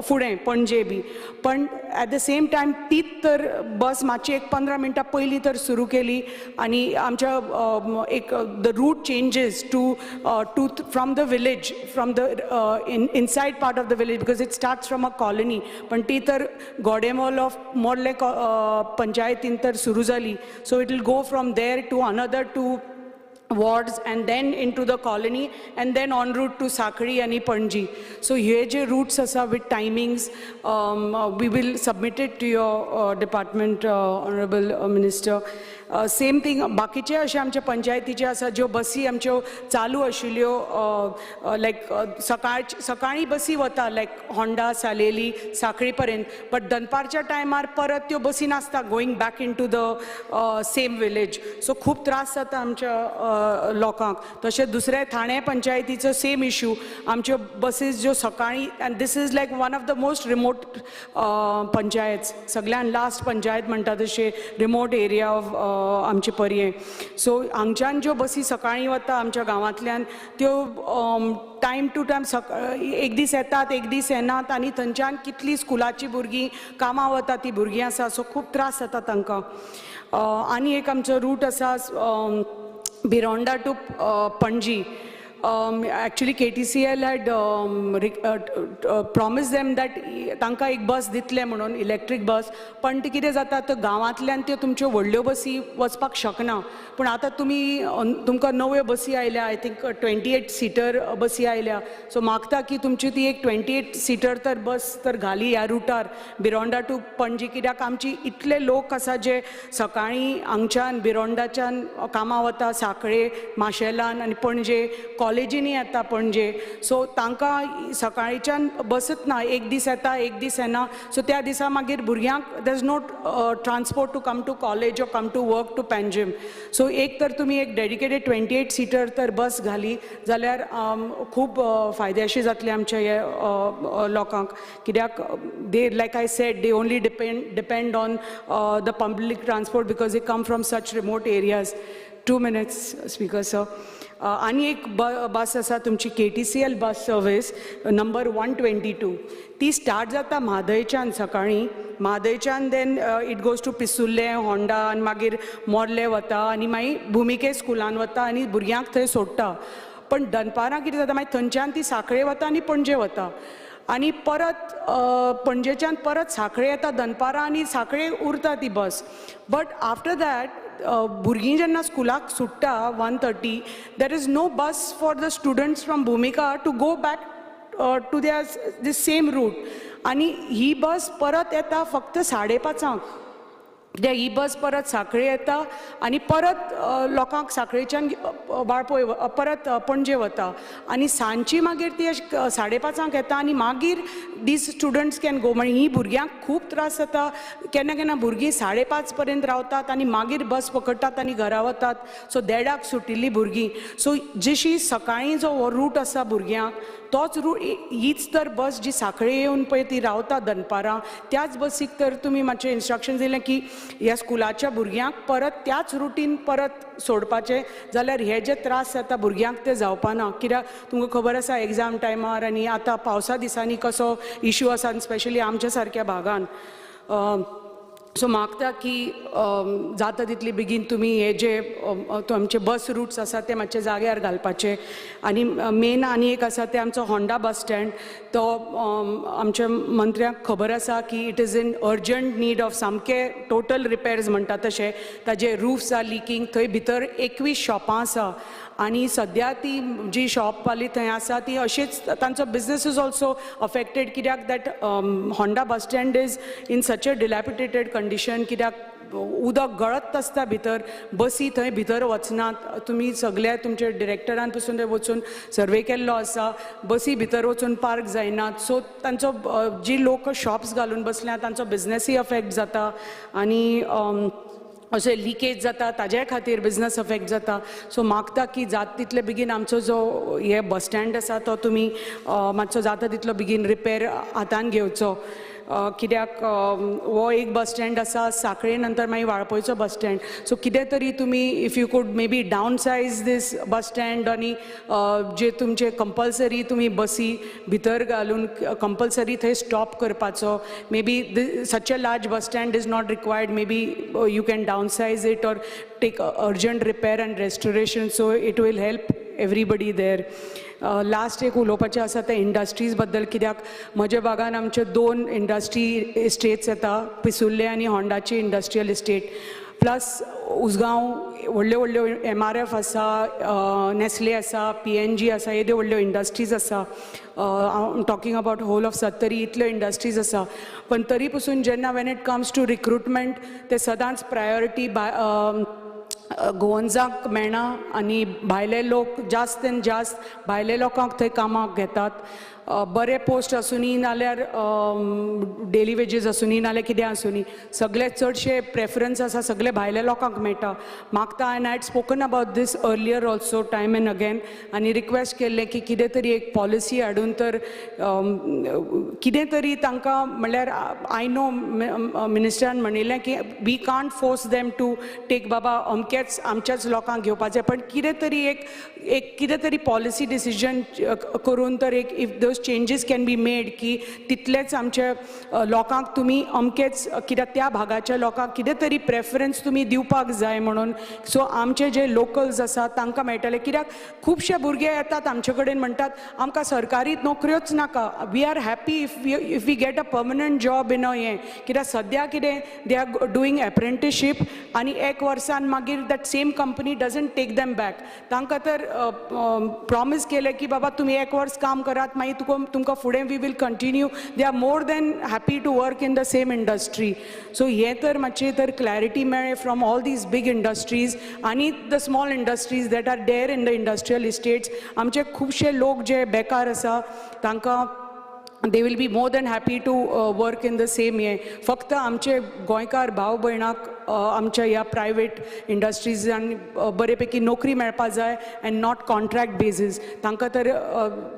फुडें पणजे बी. पण एट the same time तीच तर बस मातशी एक 15 मिनटां पयलीं तर सुरू केली आनी आमच्या एक the route changes to from the village, from the inside part of the village, because it starts from a colony. पण ती तर गोडेमोल ऑफ मोर्ले पंचायतीन तर सुरू जाली, so it will go from there to another two wards and then into the colony and then en route to Sakali आणि Panaji. So hey J roots आसा with timings, we will submit it to your department, honorable minister. Same thing, बाकीचे अशे आमच्या पंचायतीचे आसा, ज्यो बसी आमच्यो चालू आशिल्ल्यो, लायक सकाळ सकाळी बसी वता लायक होंडा, सालेली, साखळी पर्यंत, बट दनपारच्या टायमार परत त्यो बसी नासता going back into the same village. So खूब त्रास जाता आमच्या लोकांक. तशें दुसरे ठाणे पंचायतीचो सेम इशू. आमच्यो बसीस ज्यो सकाळी, and this is like one of the most remote panchayat, सगळ्यान लास्ट पंचायत म्हणटा तशें, रिमोट एरिया ऑफ आमचे पर्यें. सो हांगच्यान ज्यो बसी सकाळीं वता आमच्या गांवांतल्यान, त्यो टायम टू टायम सकाळ एक दीस येतात, एक दीस येनात आनी थंयच्यान कितलीं स्कुलाचीं भुरगीं, कामां वता ती भुरगीं आसा, सो खूब त्रास जाता तांकां. आनी एक आमचो रूट आसा Bhironda to Panaji. Actually, KTCL had promised them that तांकां एक बस दितले म्हणून, इलेक्ट्रीक बस. पण ती कितें जाता, तर गांवांतल्यान त्यो तुमच्यो व्हडल्यो बसी वचपाक शकना. पूण आतां तुमी तुमकां नव्यो बसी आयल्या, I think 28 seater बसी आयल्या. सो मागता की तुमची ती एक 28 सिटर तर बस तर घाली ह्या रुटार भिरोंडा टू पणजी, कित्याक आमची इतले लोक आसा जे सकाळीं हांगच्यान भिरोंडाच्यान कामां वता, साखळे, माशेलान आनी पणजे, कॉलेजींनी येता पणजे. सो तांकां सकाळीच्यान बसत ना, एक दीस येता, एक दीस येना. सो त्या दिसा मागीर भुरग्यांक there is no transport to come to college or come to work to Panjim. So एक तर तुमी एक डेडिकेटेड 28 सिटर तर बस घाली जाल्यार खूब फायद्याशी जातले आमच्या हे लोकांक, कित्याक they, like I said, they only depend on the public transport because they come from such remote areas. 2 minutes, Speaker sir. आनी एक बस आसा तुमची KTCL bus service number 122. ती स्टार्ट जाता म्हादयच्यान सकाळीं म्हादयच्यान, then it goes to Pissurlem, Honda आनी मागीर Morley वता आनी मागीर भुमिके स्कुलान वता आनी भुरग्यांक थंय सोडटा. पण दनपारां कितें जाता, मागीर थंयच्यान ती साखळे वता आनी पणजे वता आनी परत पणजेच्यान परत साखळे येता दनपारां आनी साखळे उरता ती बस. बट आफ्टर that भुरगीं जेन्ना स्कुलाक सुट्टा 1:30, there is no bus for the students from Bhumika to go back to their this same route. आनी ही बस परत येता फक्त 5:30. कित्याक ही बस परत सांखळे येता आनी परत लोकांक सांखळेच्यान वाळपय परत पणजे वता आनी सांजची मागीर ती 5:30 येता आनी मागीर these students can go. म्हणजे ही भुरग्यांक खूब त्रास जाता. केन्ना केन्ना भुरगीं 5:30 पर्यंत रावतात आनी मागीर बस पकडटात आनी घरा वतात. सो 1:30 सुटिल्लीं भुरगीं. सो जशी सकाळीं जो हो रूट आसा भुरग्यांक तोच रूट, हीच तर बस जी सांखळे येवन पळय ती रावता दनपारां, त्याच बसीक तर तुमी मातशें इन्स्ट्रक्शन दिलें की ह्या स्कुलाच्या भुरग्यांक परत त्याच रुटीन परत सोडपाचें जाल्यार हे जे त्रास जाता भुरग्यांक ते जावपा ना. कित्याक तुमकां खबर आसा एग्जाम टायमार आनी आतां पावसा दिसांनी कसो इशू आसा आनी स्पेशली आमच्या सारक्या भागान. सो मागता की जाता तितली बेगीन तुमी हे जे आमचे बस रुट्स आसा ते मातशे जाग्यार घालपाचे. आनी मेन आनी एक आसा ते आमचो होंडा बस स्टँड, तो आमच्या मंत्र्याक खबर आसा की it is in urgent need of सामके टोटल रिपेर्स म्हणटा तशें. ताजे रूफ्स are leaking, थंय भितर 21 शॉपां आसा आनी सद्या ती जी शॉपवाली थंय आसा ती अशीच तांचो बिजनस is also affected, कित्याक that Honda bus stand is in such a dilapidated condition, कित्याक उदक गळत आसता भितर, बसी थंय भितर वचनात. तुमी सगल्या तुमच्या डिरेक्टरान पसून थंय वचून सर्वे केल्लो आसा, बसी भितर वचून पार्क जायनात. सो तांचो जी लोक शॉप्स घालून बसल्या तांचो बिजनसूय अफेक्ट जाता आनी अशें लिकेज जाता, ताज्याय खातीर बिजनस अफेक्ट जाता. सो मागता की जाता तितले बेगीन आमचो जो हे बस स्टँड आसा तो तुमी मातसो जाता तितलो बेगीन रिपेर हातान घेवचो, कित्याक हो एक बस स्टँड आसा सांखळे नंतर मागीर वाळपयचो बस स्टँड. सो कितें तरी तुमी if you could maybe down size this bus stand आनी जे तुमचे कंपल्सरी तुमी बसी भितर घालून कंपल्सरी थंय स्टॉप करपाचो. Maybe such a large bus stand is not required, maybe you can down size it or take urgent repair and restoration, so it will help everybody there. Last एक उलोवपाचें आसा तें इंडस्ट्रीज बद्दल, कित्याक म्हज्या भागान आमचे 2 इंडस्ट्री इस्टेट्स येता, पिसुर्ले आनी होंडाची इंडस्ट्रियल इस्टेट, प्लस उसगांव व्हडल्यो व्हडल्यो MRF आसा, नेस्ले आसा, PNG आसा, येद्यो व्हडल्यो इंडस्ट्रीज आसा. हांव talking about whole of Sattari, इतल्यो इंडस्ट्रीज आसा, पण तरी पसून जेन्ना when it comes to recruitment ते सदांच प्रायोरिटी गोवन्साक मेळना आनी भायले लोक जास्त आनी जास्त भायले लोकांक थंय कामाक घेतात. बरे पोस्ट आसुनी नाल्यार डेली वेजीस आसुनी नाल्यार कितें आसुनी, सगळे चडशे प्रेफरन्स आसा सगळे भायल्या लोकांक मेळटा. मागता, and I had spoken about this earlier also time and again, आनी रिक्वेस्ट केल्लें की कितें तरी एक पॉलिसी हाडून तर कितें तरी तांकां, म्हणल्यार I know मिनिस्टरान म्हणिल्लें की we can't force them to take बाबा अमकेच आमच्याच लोकांक घेवपाचें, पण कितें तरी एक एक कितें तरी पॉलिसी डिसिजन करून तर एक if those changes can be made की तितलेच आमचे लोकांक तुमी अमकेच, कित्याक त्या भागाच्या लोकांक कितें तरी प्रेफरन्स तुमी दिवपाक जाय म्हणून. सो आमचे जे लोकल्स आसा तांकां मेळटले, कित्याक खुबशे भुरगे येतात आमचे कडेन म्हणटात आमकां सरकारी नोकऱ्योच नाका, we are happy if we get a permanent job in a हें, कित्याक सद्या कितें they are doing apprenticeship आनी एक वर्सान मागीर that same company doesn't take them back. तांकां तर प्रॉमीस केलें की बाबा तुमी एक वर्स काम करात, मागीर तुका तुमकां फुडें we will continue, they are more than happy to work in the same industry. So हें तर मातशें तर क्लॅरिटी मेळ्ळें from all these big industries आनी the small industries that are there in the industrial estates. आमचे खुबशे लोक जे बेकार आसा तांकां they will be more than happy to work in the same हें. फक्त आमचे गोंयकार भाव भयणाक आमच्या ह्या प्रायवेट इंडस्ट्रीजान बरे पैकी नोकरी मेळपा जाय एंड not contract basis. तांकां तर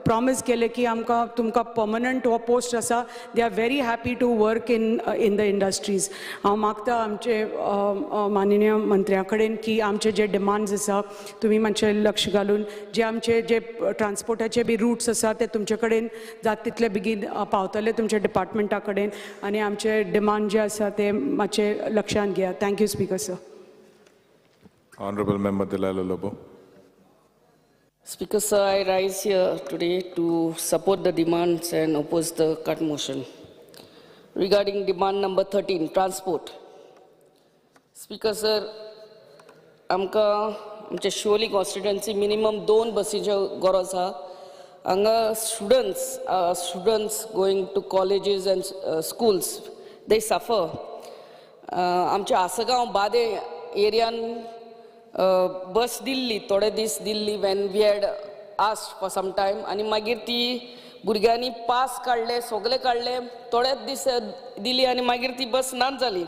प्रॉमीस केलें की आमकां तुमकां पर्मनंट हो पोस्ट आसा, they are very happy to work in the industries. हांव मागता आमचे माननीय मंत्र्या कडेन की आमचे जे डिमांड्स आसा तुमी मातशें लक्ष घालून जे आमचे जे ट्रान्सपोर्टाचे बी रुट्स आसा ते तुमचे कडेन जाता तितले बेगीन पावतले तुमच्या डिपार्टमेंटा कडेन आनी आमचे डिमांड जे आसा ते मातशे लक्षांत घेयात. Thank you Speaker sir. Honorable Member Delilah Lobo. Speaker sir, I rise here today to support the demands and oppose the cut motion. Regarding demand number 13, transport. Speaker sir, आमकां आमच्या शिवोली कॉन्स्टिट्युएन्सी मिनिमम 2 बसीच्यो गरज आहा. हांगा students going to colleges and schools, they suffer. आमच्या आसगांव बादे एरियान बस दिल्ली, थोडे दीस दिल्ली, when we had asked for some time. आनी मागीर ती भुरग्यांनी पास काडले, सगळे काडले, थोडेच दीस दिली आनी मागीर ती बस नाच जाली.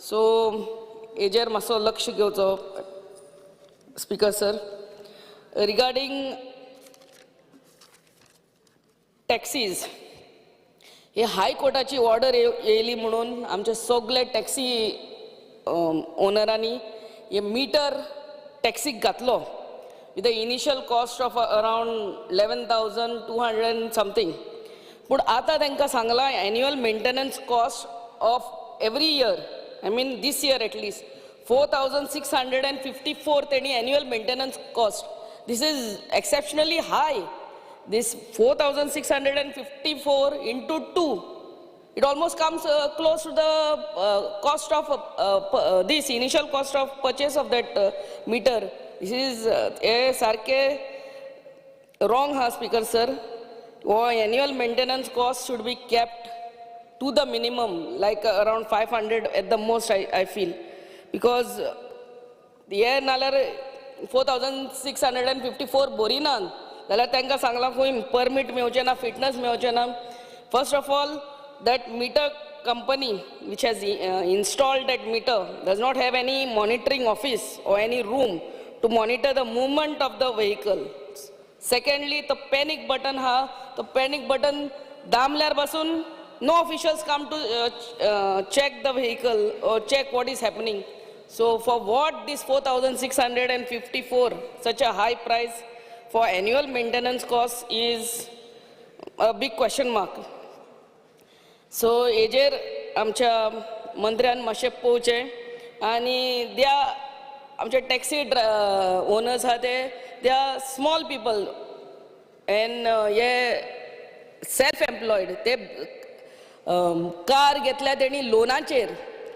सो हेजेर मातसो लक्ष घेवचो, स्पीकर सर. रिगार्डींग टॅक्सीज, ही हायकोर्टाची ऑर्डर येयली म्हणून आमचे सगळे टॅक्सी ओनरांनी हे मिटर टॅक्सीक घातलो with a initial cost of around 11,200 and something. पूण आतां तांकां सांगलां, annual maintenance cost of every year, I mean, this year at least 4654 तेणी annual maintenance cost. This is exceptionally high. This 4654 into 2, it almost comes close to the cost of this initial cost of purchase of that meter. This is हे सारखे wrong हा, speaker sir. हो annual maintenance cost should be kept to the minimum, like around 500 at the most, I feel, because हे नाल्यार 4654 भरिनात जाल्यार तांकां सांगलां खंय परमीट मेवचें ना, फिटनस मेवचें ना. First of all, that meter company which has installed that meter does not have any monitoring office or any room to monitor the movement of the vehicle. Secondly, the panic button हा, तो panic button दामल्यार पासून no officials come to check the vehicle or check what is happening. So for what this 4654, such a high price for annual maintenance cost, is a big question mark. So हेजेर आमच्या मंत्र्यान मातशें पळोवचें आनी त्या आमचे taxi owners आहा ते, they are small people and hey self employed. ते कार घेतल्या तेणी लोनाचेर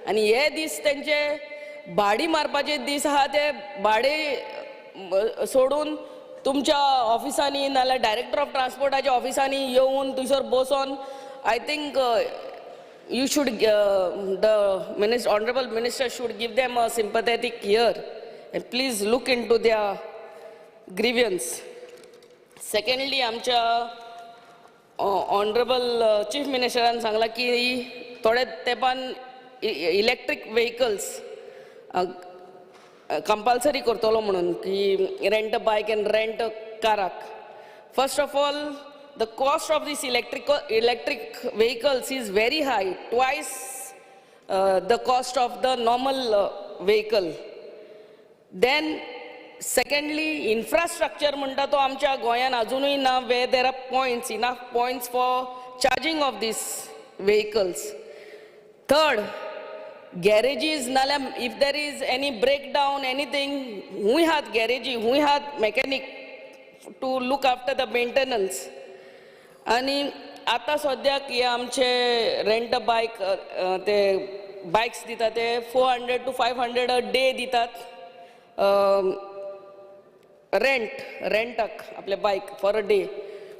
आनी हे दीस तेंचे भाडी मारपाचे दीस आहा. ते भाडे सोडून तुमच्या ऑफिसांनी नाल्यार डायरेक्टर ऑफ ट्रान्सपोर्टाच्या ऑफिसांनी येवन थंयसर बसोन, I think you should, the minister, honorable minister should give them a sympathetic ear and please look into their grievance. Secondly, आमच्या ऑनरेबल चीफ मिनिस्टरान सांगलां की थोड्या तेंपान इलेक्ट्रीक व्हेकल्स कंपल्सरी करतलो म्हणून, की rent a bike and rent a काराक. First of all, the cost of this electric vehicles is very high, twice the cost of the normal vehicle. Then secondly, infrastructure म्हणटा तो आमच्या गोंयान अजुनूय ना, where there are points, enough points for charging of these vehicles. Third, garages नाल्यार if there is any breakdown, anything, खूंय आहात गॅरेजी, खूंय आहात mechanic to look after the maintenance? आनी आतां सद्याक हे आमचे रेंट अ बायक, ते बायक्स दिता ते 400 to 500 a day दितात रेंट, रेंटाक आपले बायक फॉर अ डे.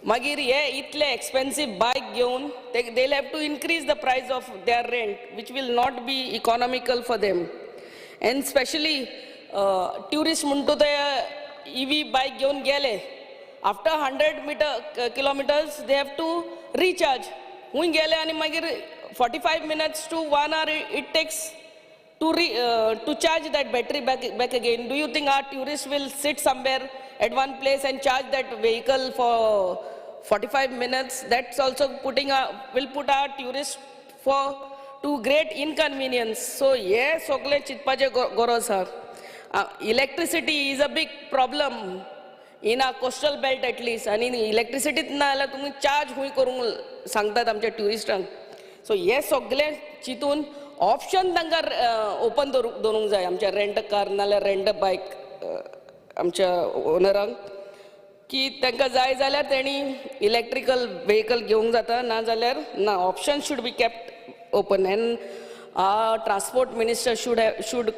मागीर हे इतले एक्सपेन्सीव बायक घेवन ते they have to increase the price of their rent, which will not be economical for them. And specially tourist म्हणटा ते इवी बायक घेवन गेले, after 100 meter kilometers they have to recharge. खूंय गेले आनी मागीर 45 minutes to one hour it takes to charge that battery back again. Do you think our tourists will sit somewhere at one place and charge that vehicle for 45 minutes? That's also will put our tourists for to great inconvenience. So हे सगळें चिंतपाचें गरज आहा. Electricity is a big problem in our coastal belt at least. आनी इलेक्ट्रिसिटीच ना जाल्यार तुमी charge खंय करूंक सांगतात आमच्या ट्युरिस्टांक? सो हे सगळें चिंतून ऑप्शन तांकां ओपन दवरूंक जाय आमच्या रेंट कार नाल्यार रेंट बायक आमच्या ओनरांक, की तांकां जाय जाल्यार तेणी इलेक्ट्रिकल व्हेकल घेवंक जाता, ना जाल्यार ना. Option should be kept open and transport minister should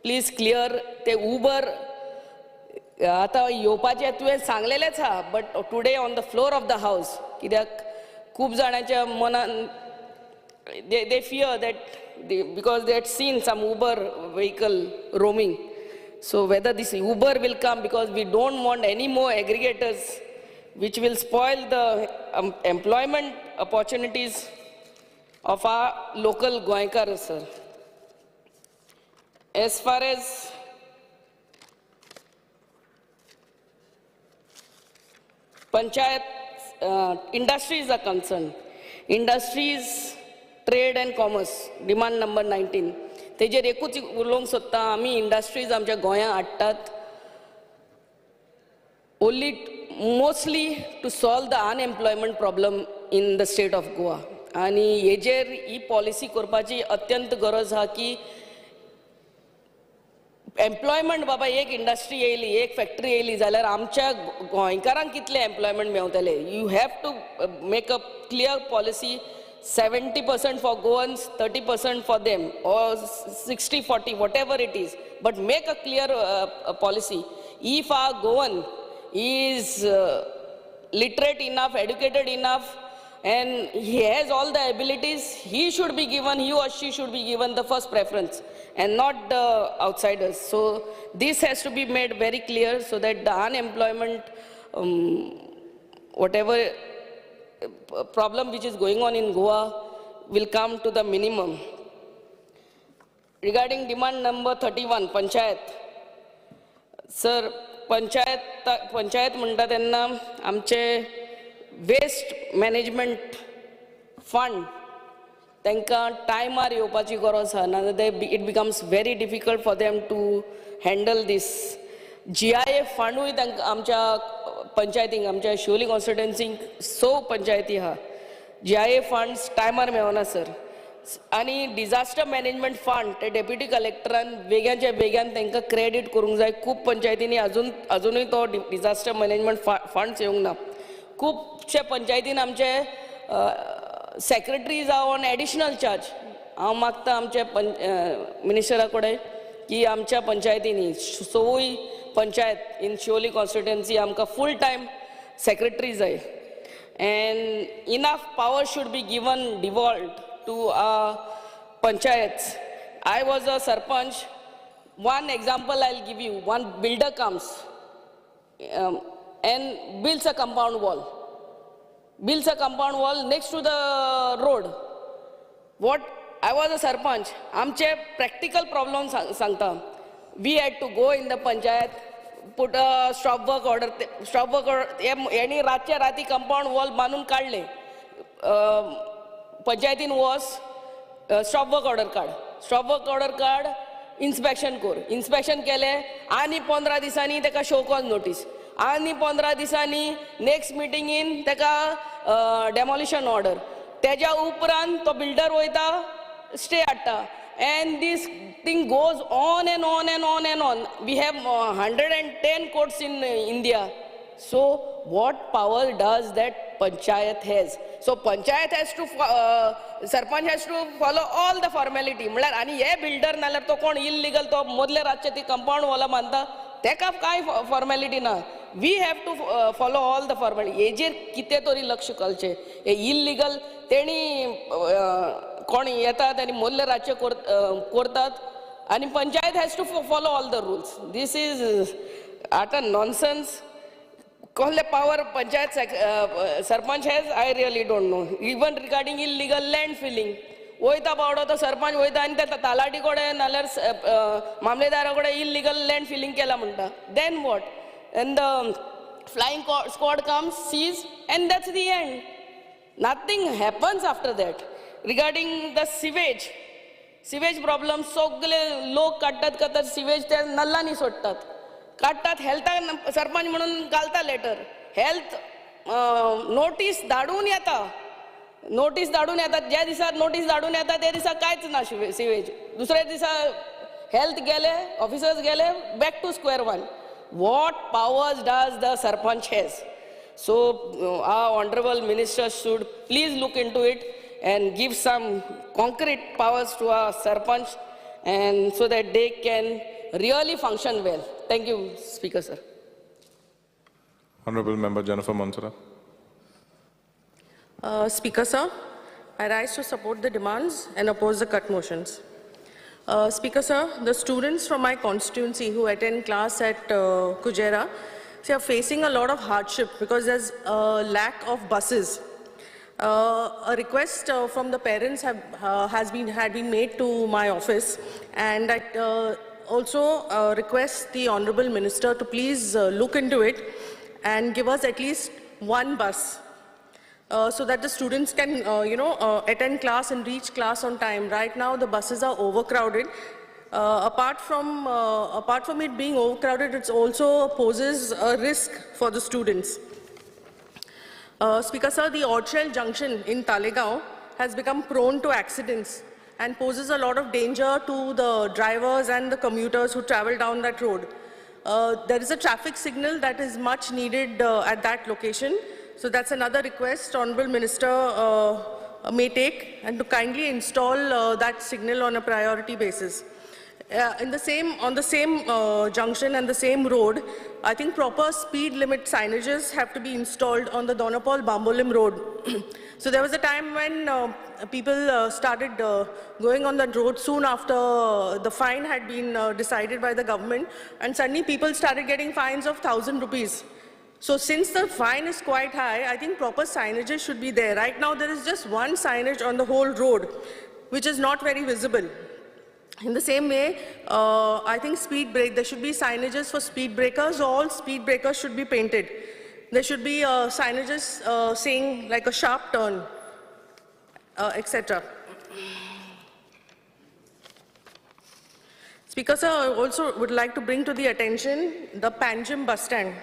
please clear ते उबर आतां येवपाचें तुवें सांगलेलेंच आहा, but today on the floor of the house, कित्याक खूब जाणांच्या मनान they fear that because they had seen some Uber vehicle roaming. So whether this Uber will come, because we don't want any more aggregators which will spoil the employment opportunities of our local Goenkars, sir. As far as Panchayat industries are concerned, industries, trade and commerce, demand number 19. तेजेर एकूच उलोवंक सोदता, आमी industries आमच्या गोंयांत हाडटात only mostly to solve the unemployment problem in the state of Goa. आनी हेजेर ही पॉलिसी करपाची अत्यंत गरज आहा की एम्प्लॉयमेंट बाबा एक इंडस्ट्री येयली, एक फॅक्टरी येयली जाल्यार आमच्या गोंयकारांक कितलें employment मेवतलें. You have to make a clear policy, 70% for Goans, 30% for them, or 60-40, whatever it is. But make a clear policy. If our Goan is literate enough, educated enough, and he has all the abilities, he should be given, he or she should be given the first preference and not the outsiders. So this has to be made very clear so that the unemployment, whatever problem which is going on in Goa will come to the minimum. Regarding demand number 31, Panchayat. Sir, Panchayat म्हणटा तेन्ना आमचे waste management fund तांकां टायमार येवपाची गरज आसा, नाजाल्यार it becomes very difficult for them to handle this. GIA फंडूय तांकां आमच्या पंचायतींक, आमच्या शिवोली कॉन्स्टिट्युएन्सींक स पंचायती आहा, GIA funds टायमार मेळना सर. आनी डिजास्टर मॅनेजमेंट फंड ते डेप्युटी कलेक्टरान वेग्याच्या वेग्यान तांकां क्रेडीट करूंक जाय. खूब पंचायतींनी अजुनूय तो डिजास्टर मॅनेजमेंट फंड्स येवंक ना. खुबशे पंचायतीन आमचे secretaries are on additional charge. हांव मागता आमच्या मिनिस्टरा कडेन की आमच्या पंचायतींनी सवूय पंचायत इन शिवोली कॉन्स्टिट्युएन्सी आमकां फूल टायम सेक्रेटरी जाय. And enough power should be given devolved to panchayats. I was a sarpanch. One example I will give you. One builder comes and builds a compound wall. Builds a compound wall next to the road. What I was a sarpanch, आमचे practical problem सांगता. We had to go in the panchayat, put a stop work order. Stop work order यांनी रातच्या राती compound wall बांदून काडले. पंचायतीन was stop work order काड, stop work order काड, इन्स्पेक्शन कर. इन्स्पेक्शन केलें आनी 15 दिसांनी ताका शो कॉज नोटीस, आनी 15 दिसांनी नेक्स्ट मिटिंगेन ताका डेमोलिशन ऑर्डर. तेज्या उपरांत तो बिल्डर वयता, स्टे हाडटा. And this thing goes on and on and on and on. We have 110 courts in India. So what power does that panchayat has? So panchayat has to, sarpanch has to follow all the formality. म्हणल्यार आनी हे builder नाल्यार तो कोण illegal, तो मदले रातचे ती कंपाऊंड वॉलां बांदता, तेका कांय फॉर्मेलिटी ना. We have to follow all the formality. हेजेर कितें तरी लक्ष घालचें. हे इल्लिगल तेणी कोण येतात आनी मदले रातचे करतात आनी panchayat has to follow all the rules. This is आतां नॉनसन्स. कसले power panchayat sarpanch has, I really don't know. Even regarding illegal land filling, वयता बावडो तो सरपंच वयता आनी त्या तलाठी कडेन नाल्यार मामलेदारा कडेन इल्लिगल लँड फिलींग केला म्हणटा. Then what? And the flying squad comes, sees, and that's the end. Nothing happens after that. Regarding the sewage, sewage problem सगळे लोक काडटात काडटात सिवेज त्या नल्लांनी सोडटात, काडटात. हेल्थाक सरपंच म्हणून घालता लेटर, हेल्थ नोटीस धाडून येता, नोटीस धाडून येता. ज्या दिसा नोटीस धाडून येता त्या दिसा कांयच ना सिवेज. दुसऱ्या दिसा हेल्थ गेले, ऑफिसर्स गेले, back to square one. What powers does the sarpanch has? So our honourable minister should please look into it and give some concrete powers to our sarpanch, and so that they can really function well. Thank you, Speaker, sir. Honorable Member Jennifer Monserrate. Speaker, sir, I rise to support the demands and oppose the cut motions. Speaker sir, the students from my constituency who attend class at Kujera, they are facing a lot of hardship because there's a lack of buses. A request from the parents had been made to my office, and I also request the Honorable Minister to please look into it and give us at least one bus, so that the students can, attend class and reach class on time. Right now, the buses are overcrowded. Apart from it being overcrowded, it also poses a risk for the students. Speaker sir, the Odchel Junction in Taleigao has become prone to accidents and poses a lot of danger to the drivers and the commuters who travel down that road. There is a traffic signal that is much needed at that location. So that's another request Honorable Minister may take, and to kindly install that signal on a priority basis. On the same junction and the same road, I think proper speed limit signages have to be installed on the Donapol Bambolim road. So there was a time when people started going on that road soon after the fine had been decided by the government, and suddenly people started getting fines of 1,000 rupees. So since the fine is quite high, I think proper signages should be there. Right now there is just one signage on the whole road, which is not very visible. In the same way, I think there should be signages for speed breakers. All speed breakers should be painted. There should be signages saying like a sharp turn, etc. Speaker sir, I also would like to bring to the attention the Panjim bus stand.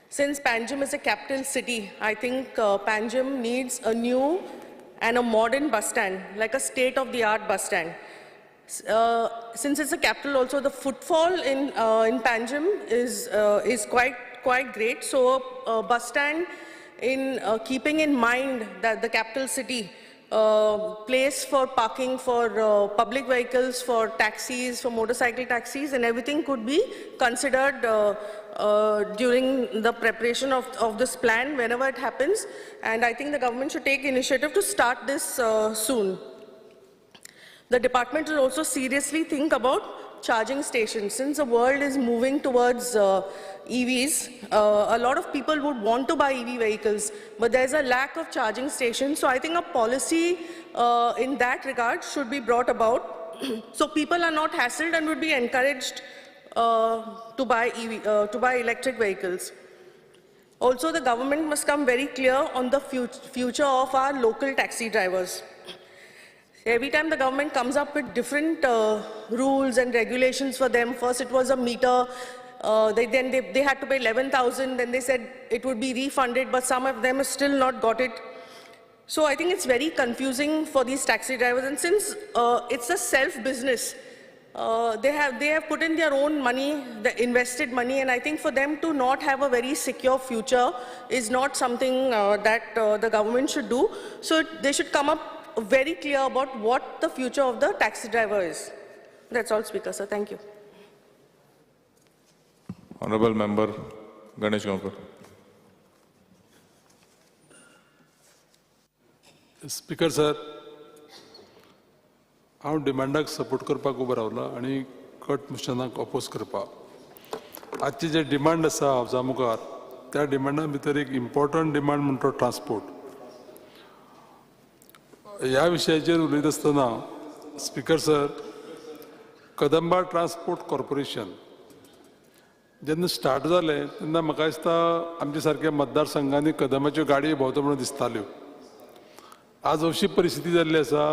Since Panjim is a capital city, I think Panjim needs a new and a modern bus stand, like a state-of-the-art bus stand. Since it's a capital, also the footfall in Panjim is quite great. So a bus stand, in keeping in mind that the capital city, place for parking for public vehicles, for taxis, for motorcycle taxis, and everything could be considered during the preparation of this plan whenever it happens. And I think the government should take initiative to start this soon. The department will also seriously think about charging stations. Since the world is moving towards EVs, a lot of people would want to buy EV vehicles, but there's a lack of charging stations. So I think a policy in that regard should be brought about, so people are not hassled and would be encouraged to buy to buy electric vehicles. Also, the government must come very clear on the future of our local taxi drivers. Every time the government comes up with different rules and regulations for them, first it was a meter, then they had to pay 11,000, then they said it would be refunded, but some of them have still not got it. So I think it's very confusing for these taxi drivers, and since it's a self-business, they have put in their own money, the invested money, and I think for them to not have a very secure future is not something that the government should do. So they should come up very clear about what the future of the taxi driver is. That's all, Speaker, sir. Thank you. Honorable Member Ganesh Gaonkar. Speaker sir, हांव डिमांडाक support करपाक उबो रावला आनी cut मोशनाक oppose करपाक. आजची जे demand आसा हावजा मुखार, त्या डिमांडा भितर एक इम्पॉर्टंट डिमांड म्हणटा ट्रान्सपोर्ट. ह्या विशयाचेर उलयत आसतना speaker sir, Kadamba transport corporation जेन्ना स्टार्ट जालें तेन्ना म्हाका दिसता आमच्या सारक्या मतदारसंघांनी कदंबाच्यो गाडयो भोंवता म्हणून दिसताल्यो. आज अशी परिस्थिती जाल्ली आसा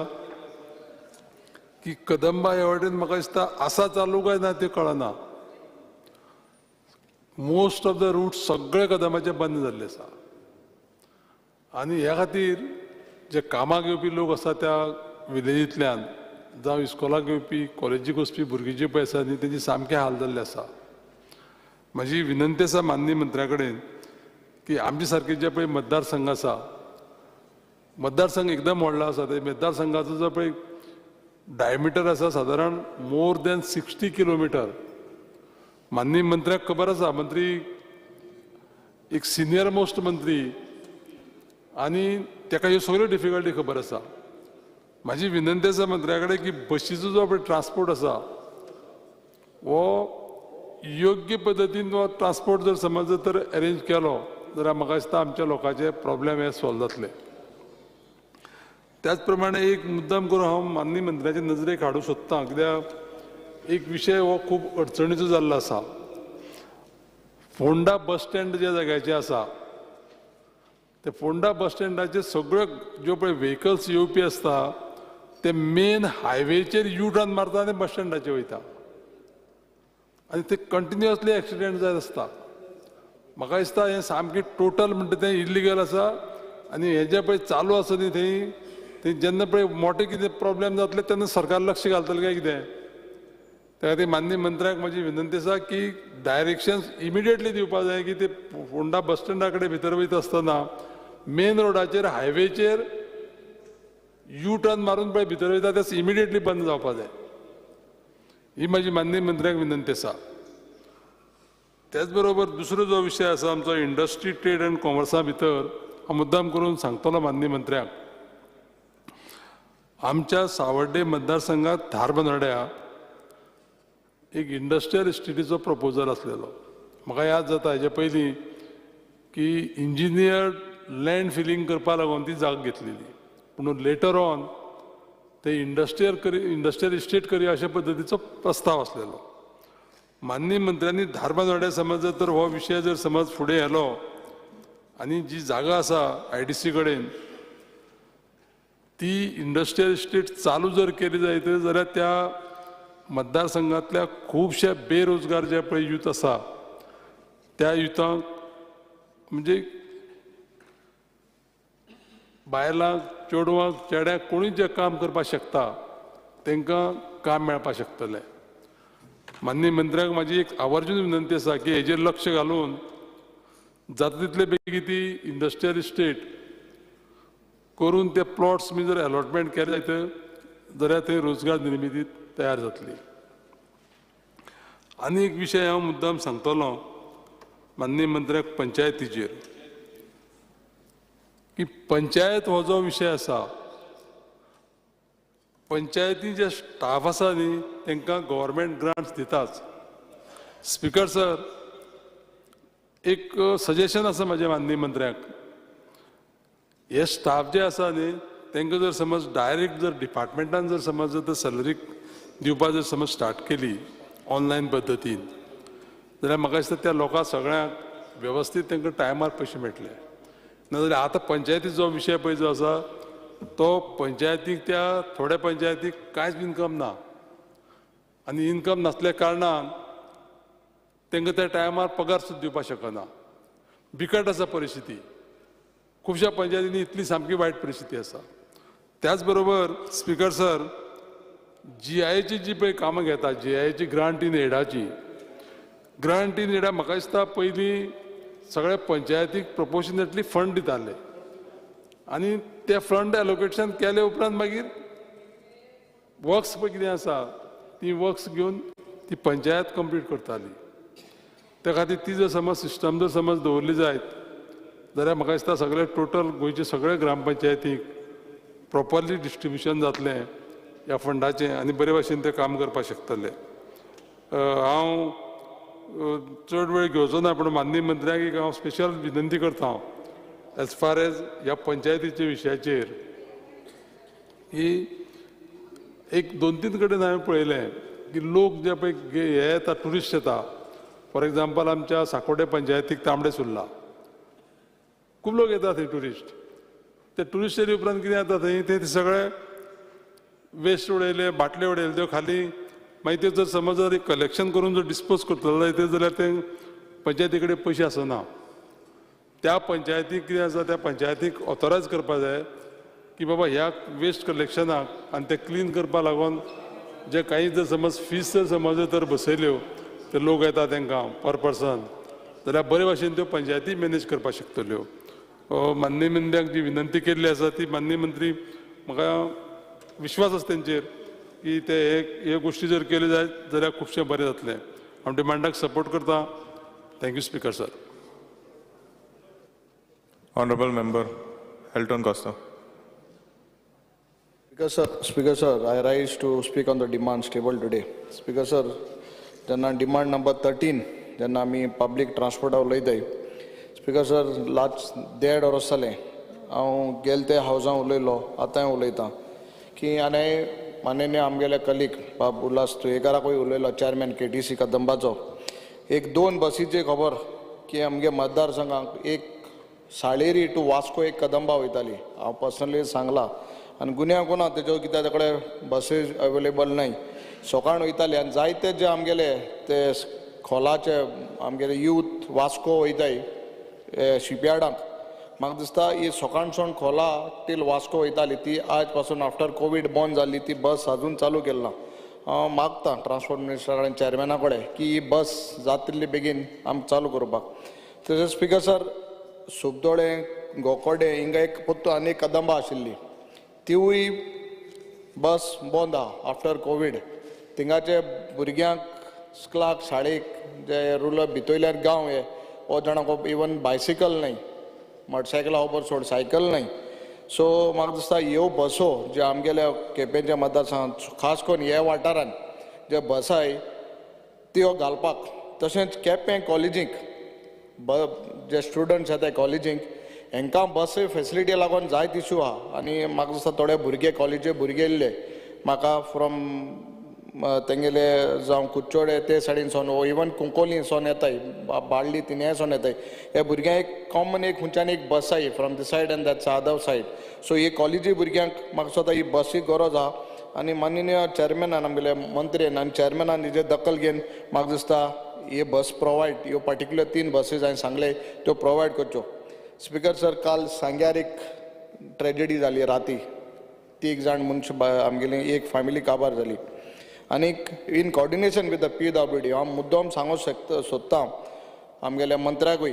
की कदंबा ह्या वाटेन म्हाका दिसता आसा चालू काय ना तें कळना. मोस्ट ऑफ the रूट सगळे कदंबाचे बंद जाल्ले आसा आनी ह्या खातीर जे कामाक येवपी लोक आसा त्या विलेजींतल्यान जावं इस्कॉलाक येवपी कॉलेजीक वचपी भुरगीं जी पळय आसा न्ही तेंची सामके हाल जाल्ले आसा. म्हजी विनंती आसा माननीय मंत्र्या कडेन की आमचे सारके जे पळय मतदारसंघ आसा, मतदारसंघ एकदम व्हडलो आसा, ते मतदारसंघाचो जो पळय डायमिटर आसा सादारण मोर दॅन 60 किलोमिटर. माननीय मंत्र्याक खबर आसा, मंत्री एक सिनियर मोस्ट मंत्री आनी ताका ह्यो सगळ्यो डिफिकल्टी खबर आसा. म्हाजी विनंती आसा मंत्र्या कडेन की बशीचो जो पळय ट्रान्सपोर्ट आसा हो योग्य पद्दतीन तो ट्रान्सपोर्ट जर समज तर अरेंज केलो जाल्यार म्हाका दिसता आमच्या लोकांचे प्रॉब्लेम हे सॉल्व जातले. त्याच प्रमाणे एक मुद्दाम करून हांव माननीय मंत्र्याचे नजरेक हाडूंक सोदतां, कित्याक एक विशय हो खूब अडचणीचो जाल्लो आसा. फोंडा बस स्टँड ज्या जाग्याचेर आसा ते फोंडा बस स्टँडाचे सगळे ज्यो पळय व्हेकल्स येवपी आसता ते मेन हायवेचेर यू टर्न मारता आनी बस स्टँडाचेर वयता आनी ते कंटिन्युअसली एक्सिडंट जायत आसता. म्हाका दिसता हें सामकें टोटल म्हणटा तें इल्लिगल आसा आनी हें जें पळय चालू आसा न्ही थंय ते जेन्ना पळय मोठे कितें प्रॉब्लेम जातले तेन्ना सरकार लक्ष घालतलें काय कितें. त्या खातीर माननीय मंत्र्याक म्हजी विनंती आसा की डायरेक्शन्स इमिडिएटली दिवपाक जाय की ते फोंडा बस स्टँडा कडेन भितर वयता आसतना मेन रोडाचेर हायवेचेर यू टर्न मारून पळय भितर वयता ते इमिडिएटली बंद जावपाक जाय. ही म्हजी माननीय मंत्र्याक विनंती आसा. त्याच बरोबर दुसरो जो विशय आसा आमचो इंडस्ट्री ट्रेड आनी कॉमर्सा भितर हांव मुद्दाम करून सांगतलो माननीय मंत्र्याक, आमच्या सावड्डे मतदारसंघात धारबांदोड्या एक इंडस्ट्रियल इस्टेटीचो प्रपोजल आसलेलो. म्हाका याद जाता हेजे पयलीं की इंजिनियर लँड फिलींग करपा लागून ती जाग घेतलेली, पूण लेटर ऑन ते इंडस्ट्रियल इस्टेट करया अशा पद्दतीचो प्रस्ताव आसलेलो. माननीय मंत्र्यांनी धारबांदोड्या समज तर हो विशय जर समज फुडें येलो आनी जी जागा आसा IDC कडेन ती इंडस्ट्रियल इस्टेट चालू जर केली जायत जाल्यार त्या मतदारसंघांतल्या खुबशे बेरोजगार जे पळय यूथ आसा त्या युथांक म्हणजे बायलांक, चेडवांक, चेड्यांक कोणूय जे काम करपाक शकता तांकां काम मेळपाक शकतलें. माननीय मंत्र्याक म्हाजी एक आवर्जून विनंती आसा की हेजेर लक्ष घालून जाता तितले बेगीन ती इंडस्ट्रियल इस्टेट करून ते प्लॉट्स बी जर अलॉटमेंट केले जायत जाल्यार थंय रोजगार निर्मिती तयार जातली. आनी एक विशय हांव मुद्दाम सांगतलो माननीय मंत्र्याक पंचायतीचेर की पंचायत हो जो विशय आसा पंचायती जे स्टाफ आसा न्ही तांकां गव्हर्मेंट ग्रांट्स दिताच. स्पिकर सर, एक सजेशन आसा म्हाजें माननीय मंत्र्याक, हे स्टाफ जे आसा न्ही तांकां जर समज डायरेक्ट जर डिपार्टमेंटान जर समज जर सॅलरी दिवपाक जर समज स्टार्ट केली ऑनलायन पद्दतीन जाल्यार म्हाका दिसता त्या लोकांक सगळ्यांक वेवस्थीत तांकां टायमार पयशे मेळटले. नाजाल्यार आतां पंचायतीचो विशय पळय जो आसा तो पंचायतीक त्या थोड्या पंचायतीक कांयच इनकम ना आनी इनकम नासल्या कारणान तांकां त्या टायमार पगार सुद्दां दिवपाक शकना. बिकट आसा परिस्थिती, खुबश्या पंचायतींनी इतली सामकी वायट परिस्थिती आसा. त्याच बरोबर स्पिकर सर, GIAची जी पळय कामां घेता, GIAची ग्रांट इन एडाची, ग्रांट इन एडा म्हाका दिसता पयलीं सगळ्या पंचायतीक प्रोपोर्शनेटली फंड दिताले आनी ते फंड एलोकेशन केले उपरांत मागीर वर्क्स पळय कितें आसा ती वर्क्स घेवन ती पंचायत कंप्लीट करताली. त्या खातीर ती जर समज सिस्टम जर समज दवरली जायत जाल्यार म्हाका दिसता सगळे टोटल गोंयचे सगळे ग्रामपंचायतीक प्रॉपरली डिस्ट्रिब्युशन जातलें ह्या फंडाचें आनी बरे भाशेन तें काम करपाक शकतले. हांव चड वेळ घेवचो ना, पूण माननीय मंत्र्याक एक हांव स्पेशल विनंती करता हांव एज फार एज ह्या पंचायतीच्या विशयाचेर की एक दोन तीन कडेन हांवें पळयलें की लोक जे पळय हे येता ट्युरिस्ट येता, फॉर एग्जाम्पल आमच्या साकोडे पंचायतीक तांबडे सुर्ला खूब लोक येता थंय ट्युरिस्ट. ते ट्युरिस्ट येयले उपरांत कितें जाता थंय ते सगळे वेस्ट उडयले, बाटले उडयले त्यो खाली, मागीर त्यो जर समज जर कलेक्शन करून जर डिस्पोज करतलो जायत जाल्यार ते पंचायती कडेन पयशे आसना. त्या पंचायतीक कितें आसा त्या पंचायतीक ऑथोरायज करपाक जाय की बाबा ह्या वेस्ट कलेक्शनाक आनी ते क्लीन करपाक लागून जे काही जर समज फीस जर समज तर बसयल्यो ते लोक येता तांकां पर पर्सन जाल्यार बरे भाशेन त्यो पंचायती मॅनेज करपाक शकतल्यो. माननीय मंत्र्याक जी विनंती केल्ली आसा ती माननीय मंत्री म्हाका विश्वास आसा तेंचेर की ते हे गोश्टी जर केल्यो जायत जाल्यार खुबशें बरें जातलें. हांव डिमांडाक सपोर्ट करता. Thank you speaker sir. Honorable Member Elton Costa. Speaker sir, I rise to speak on the demands table today. Speaker sir, जेन्ना डिमांड नंबर 13 जेन्ना आमी पब्लीक ट्रान्सपोर्टा उलयताय, स्पीकर सर, लास्ट देड वर्स जालें हांव गेले ते हावजां उलयलो, आतांय उलयतां की आनी माननीय आमगेले कलीग बाब उल्हास तुयेकाराकूय उलयलो, चॅरमॅन केटीसी कदंबाचो. एक दोन बसीची खबर की आमगे मतदारसंघाक एक साळेरी टू वास्को एक कदंबा वयताली. हांव पर्सनली सांगलां आनी गुन्यांव कोना तेजो, कित्याक तेकडे बसीस अवेलेबल नाय. सकाळ वयताली आनी जायते जे आमगेले ते खोलाचे आमगेले यूथ वास्को वयताय शिपयार्डाक. म्हाका दिसता ही सकाळसून खोला टील वास्को वयताली ती आज पासून आफ्टर कोवीड बंद जाल्ली ती बस अजून चालू केली ना. हांव मागता ट्रान्सपोर्ट मिनिस्टर आनी चॅरमॅना कडेन की ही बस जात तितले बेगीन आमकां चालू करपाक. तशेंच स्पिकर सर, सुबदोळे गोकोडे हिंगा एक पोत्तू आनी एक कदंबा आशिल्ली, तिवूय बस बंद आहा आफ्टर कोवीड. थिंगाचे भुरग्यांक स्कुलाक शाळेक जे रुरल भितोयल्यार गांव हे हो जाणां इवन बायसिकल न्हय, मोटरसायकला खबर सोड, सायकल न्हय. सो म्हाका दिसता ह्यो बसो ज्यो आमगेल्या केपेंच्या मतदारसंघात खास करून ह्या वाठारान जे बसाय त्यो घालपाक. तशेंच केपें कॉलेजीक जे स्टुडंट्स येताय कॉलेजीक हेंकां बस फेसिलिटी लागून जायत इशू आहा. आनी म्हाका दिसता थोडे भुरगे कॉलेजी भुरगे येयल्ले म्हाका फ्रॉम तेंगेले जावं कुच्चोडे ते सायडीन सावन इवन कुंकोली सावन येताय, बाळ्ळी तिन्याय सावन येताय. ह्या भुरग्यांक एक कॉमन एक खंयच्यान एक बस आहाय from the side and that other side. So ही कॉलेजी भुरग्यांक म्हाका दिसता ही बसी गरज आहा. आनी माननीय चॅरमॅनान, आमगेले मंत्र्यान आनी चॅरमॅनान हेजेर दखल घेवन म्हाका दिसता हे बस प्रोवायड, ह्यो पर्टिक्युलर तीन बसीस हांवें सांगले त्यो प्रोवायड करच्यो. स्पिकर सर, काल सांग्यार एक ट्रेजडी जाली. राती तीग जाण मनशां आमगेली एक फॅमिली काबार जाली. आनीक in coordination with the PWD हांव मुद्दम सांगूंक शकता सोदता आमगेल्या मंत्र्याकूय,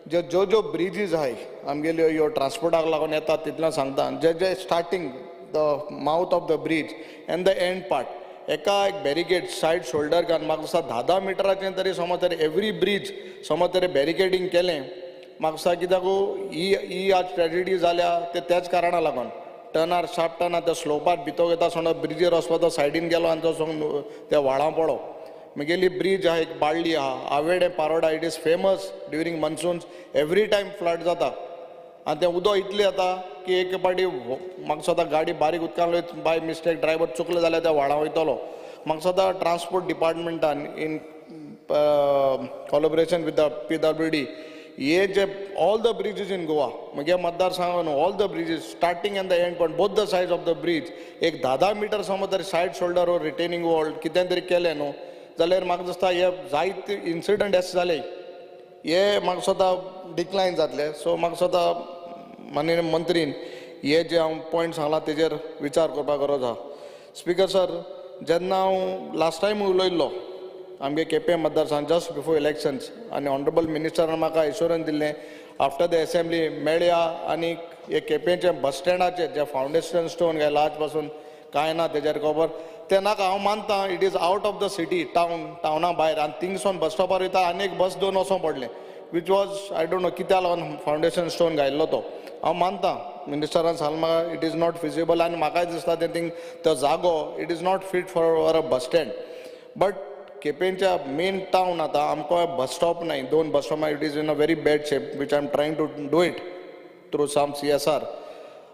जे ज्यो ज्यो ब्रिजीस आहाय आमगेल्यो ह्यो ट्रान्सपोर्टाक लागून येता तितलें सांगता, जे जे starting the mouth of the bridge and the end part एका एक बॅरिकेड सायड शोल्डर घालून म्हाका दिसता 10-10 मिटराचें तरी समज तरी एवरी ब्रीज समज तरी बॅरिकेडींग केलें म्हाका दिसता. कित्याक ही ही आज ट्रेजिडी जाल्या ते त्याच कारणा लागून. टर्नार शार्प टर्नार त्या स्लोपार भितर वयता समज ब्रिजीर वचपा तो सायडीन गेलो आनी तो त्या व्हाळां पडो. म्हगेली ब्रीज आहा एक बाळ्ळी आहा आवेडे Paroda, it is famous during monsoons, every time flood जाता आनी तें उदक इतलें येता की एक पाटी म्हाका दिसता गाडी बारीक उदकान बाय मिस्टेक ड्रायवर चुकलो जाल्यार त्या व्हाळां वयतलो. म्हाका दिसता transport डिपार्टमेंटान in collaboration with the PWD हे जे all the bridges in Goa, म्हगे मतदारसंघान all the bridges starting and the end point, both the sides of the bridge एक 10-10 मिटर समज तरी सायड शोल्डर वर रिटेनिंग वॉल कितें तरी केलें न्हू जाल्यार म्हाका दिसता हे जायते इन्सिडंट अशे जाले हे म्हाका दिसता डिक्लायन जातले. सो म्हाका दिसता माननीय मंत्रीन हे जे हांव पॉयंट सांगला तेजेर विचार करपाक गरज आहा. स्पिकर सर, जेन्ना हांव लास्ट टायम उलयल्लो आमगे केपें मतदारसंघ जस्ट बिफोर इलेक्शन्स आनी ऑनरेबल मिनिस्टरान म्हाका एश्योरन्स दिल्लें आफ्टर the assembly मेळया आनी हे केपेंचें बस स्टँडाचें जें फावंडेशन स्टोन घायला आज पासून कांय ना तेजेर खबर तें नाका. हांव मानता it is out of the city town, टावना भायर आनी थिंगसून बस स्टॉपार वयता आनी एक बस दोन वचों पडलें, which was I don't know कित्याक लागून फावंडेशन स्टोन घायल्लो तो. हांव मानता मिनिस्टरान सांगलें म्हाका it is not feasible आनी म्हाकाय दिसता तें थिंग तो जागो it is not fit for a bus stand. But केपेंच्या main town आतां आमकां बस स्टॉप नाय, दोन bus stop it is in a very bad shape, which I am trying to do it through some CSR.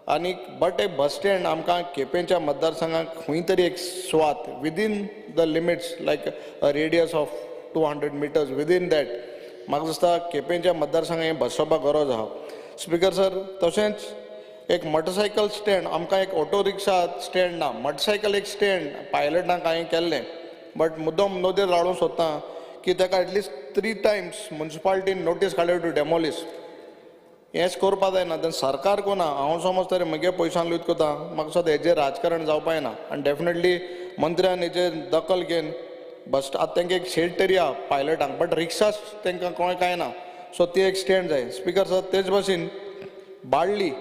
आनी but एक bus stand आमकां केपेंच्या मतदारसंघाक खंय तरी एक सुवात within the limits like a radius of 200 meters within that म्हाका दिसता केपेंच्या मतदारसंघाक हें बस स्टॉपाक गरज आहा. स्पिकर सर, तशेंच एक मोटरसायकल स्टँड आमकां एक ऑटो रिक्षा स्टँड ना, मोटरसायकल एक स्टँड पायलटांक हांवें केल्लें बट मुद्दम नदर हाडूंक सोदता की ताका एटलिस्ट 3 टायम्स मुन्सिपालिटीन नोटीस काडली टू डेमोलिश. हेंच करपा जायना तेन्ना सरकार कोना हांव समज तरी म्हगे पयशान लूत करता. म्हाका दिसता हेजेर राजकारण जावपा जायना आनी डेफिनेटली मंत्र्यान हेजेर दखल घेवन बस आतां तांकां एक शेड तरी आहा पायलटांक बट रिक्षा तांकां कोण कांय ना, सो ती एक स्टँड जाय. स्पिकर सर, तेच भाशेन बाळ्ळी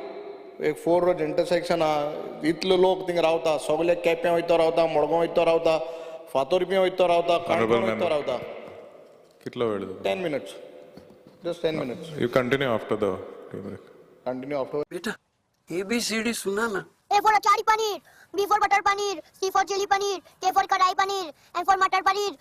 एक 4 रोड इंटरसेक्शन आहा, इतलो लोक थिंगा रावता, सगळे केप्यां वयतो रावता, मडगांव वयतो रावता, फातोरपियां वयतो रावता, काणकोण वयतो रावता. कितलो वेळ जाता? 10 minutes, just 10 minutes. You continue after the tea break. Continue after. बेटा ABCD सुना ना. A for achari paneer, B for butter paneer, C for chili paneer, K for kadai paneer, M for matar paneer.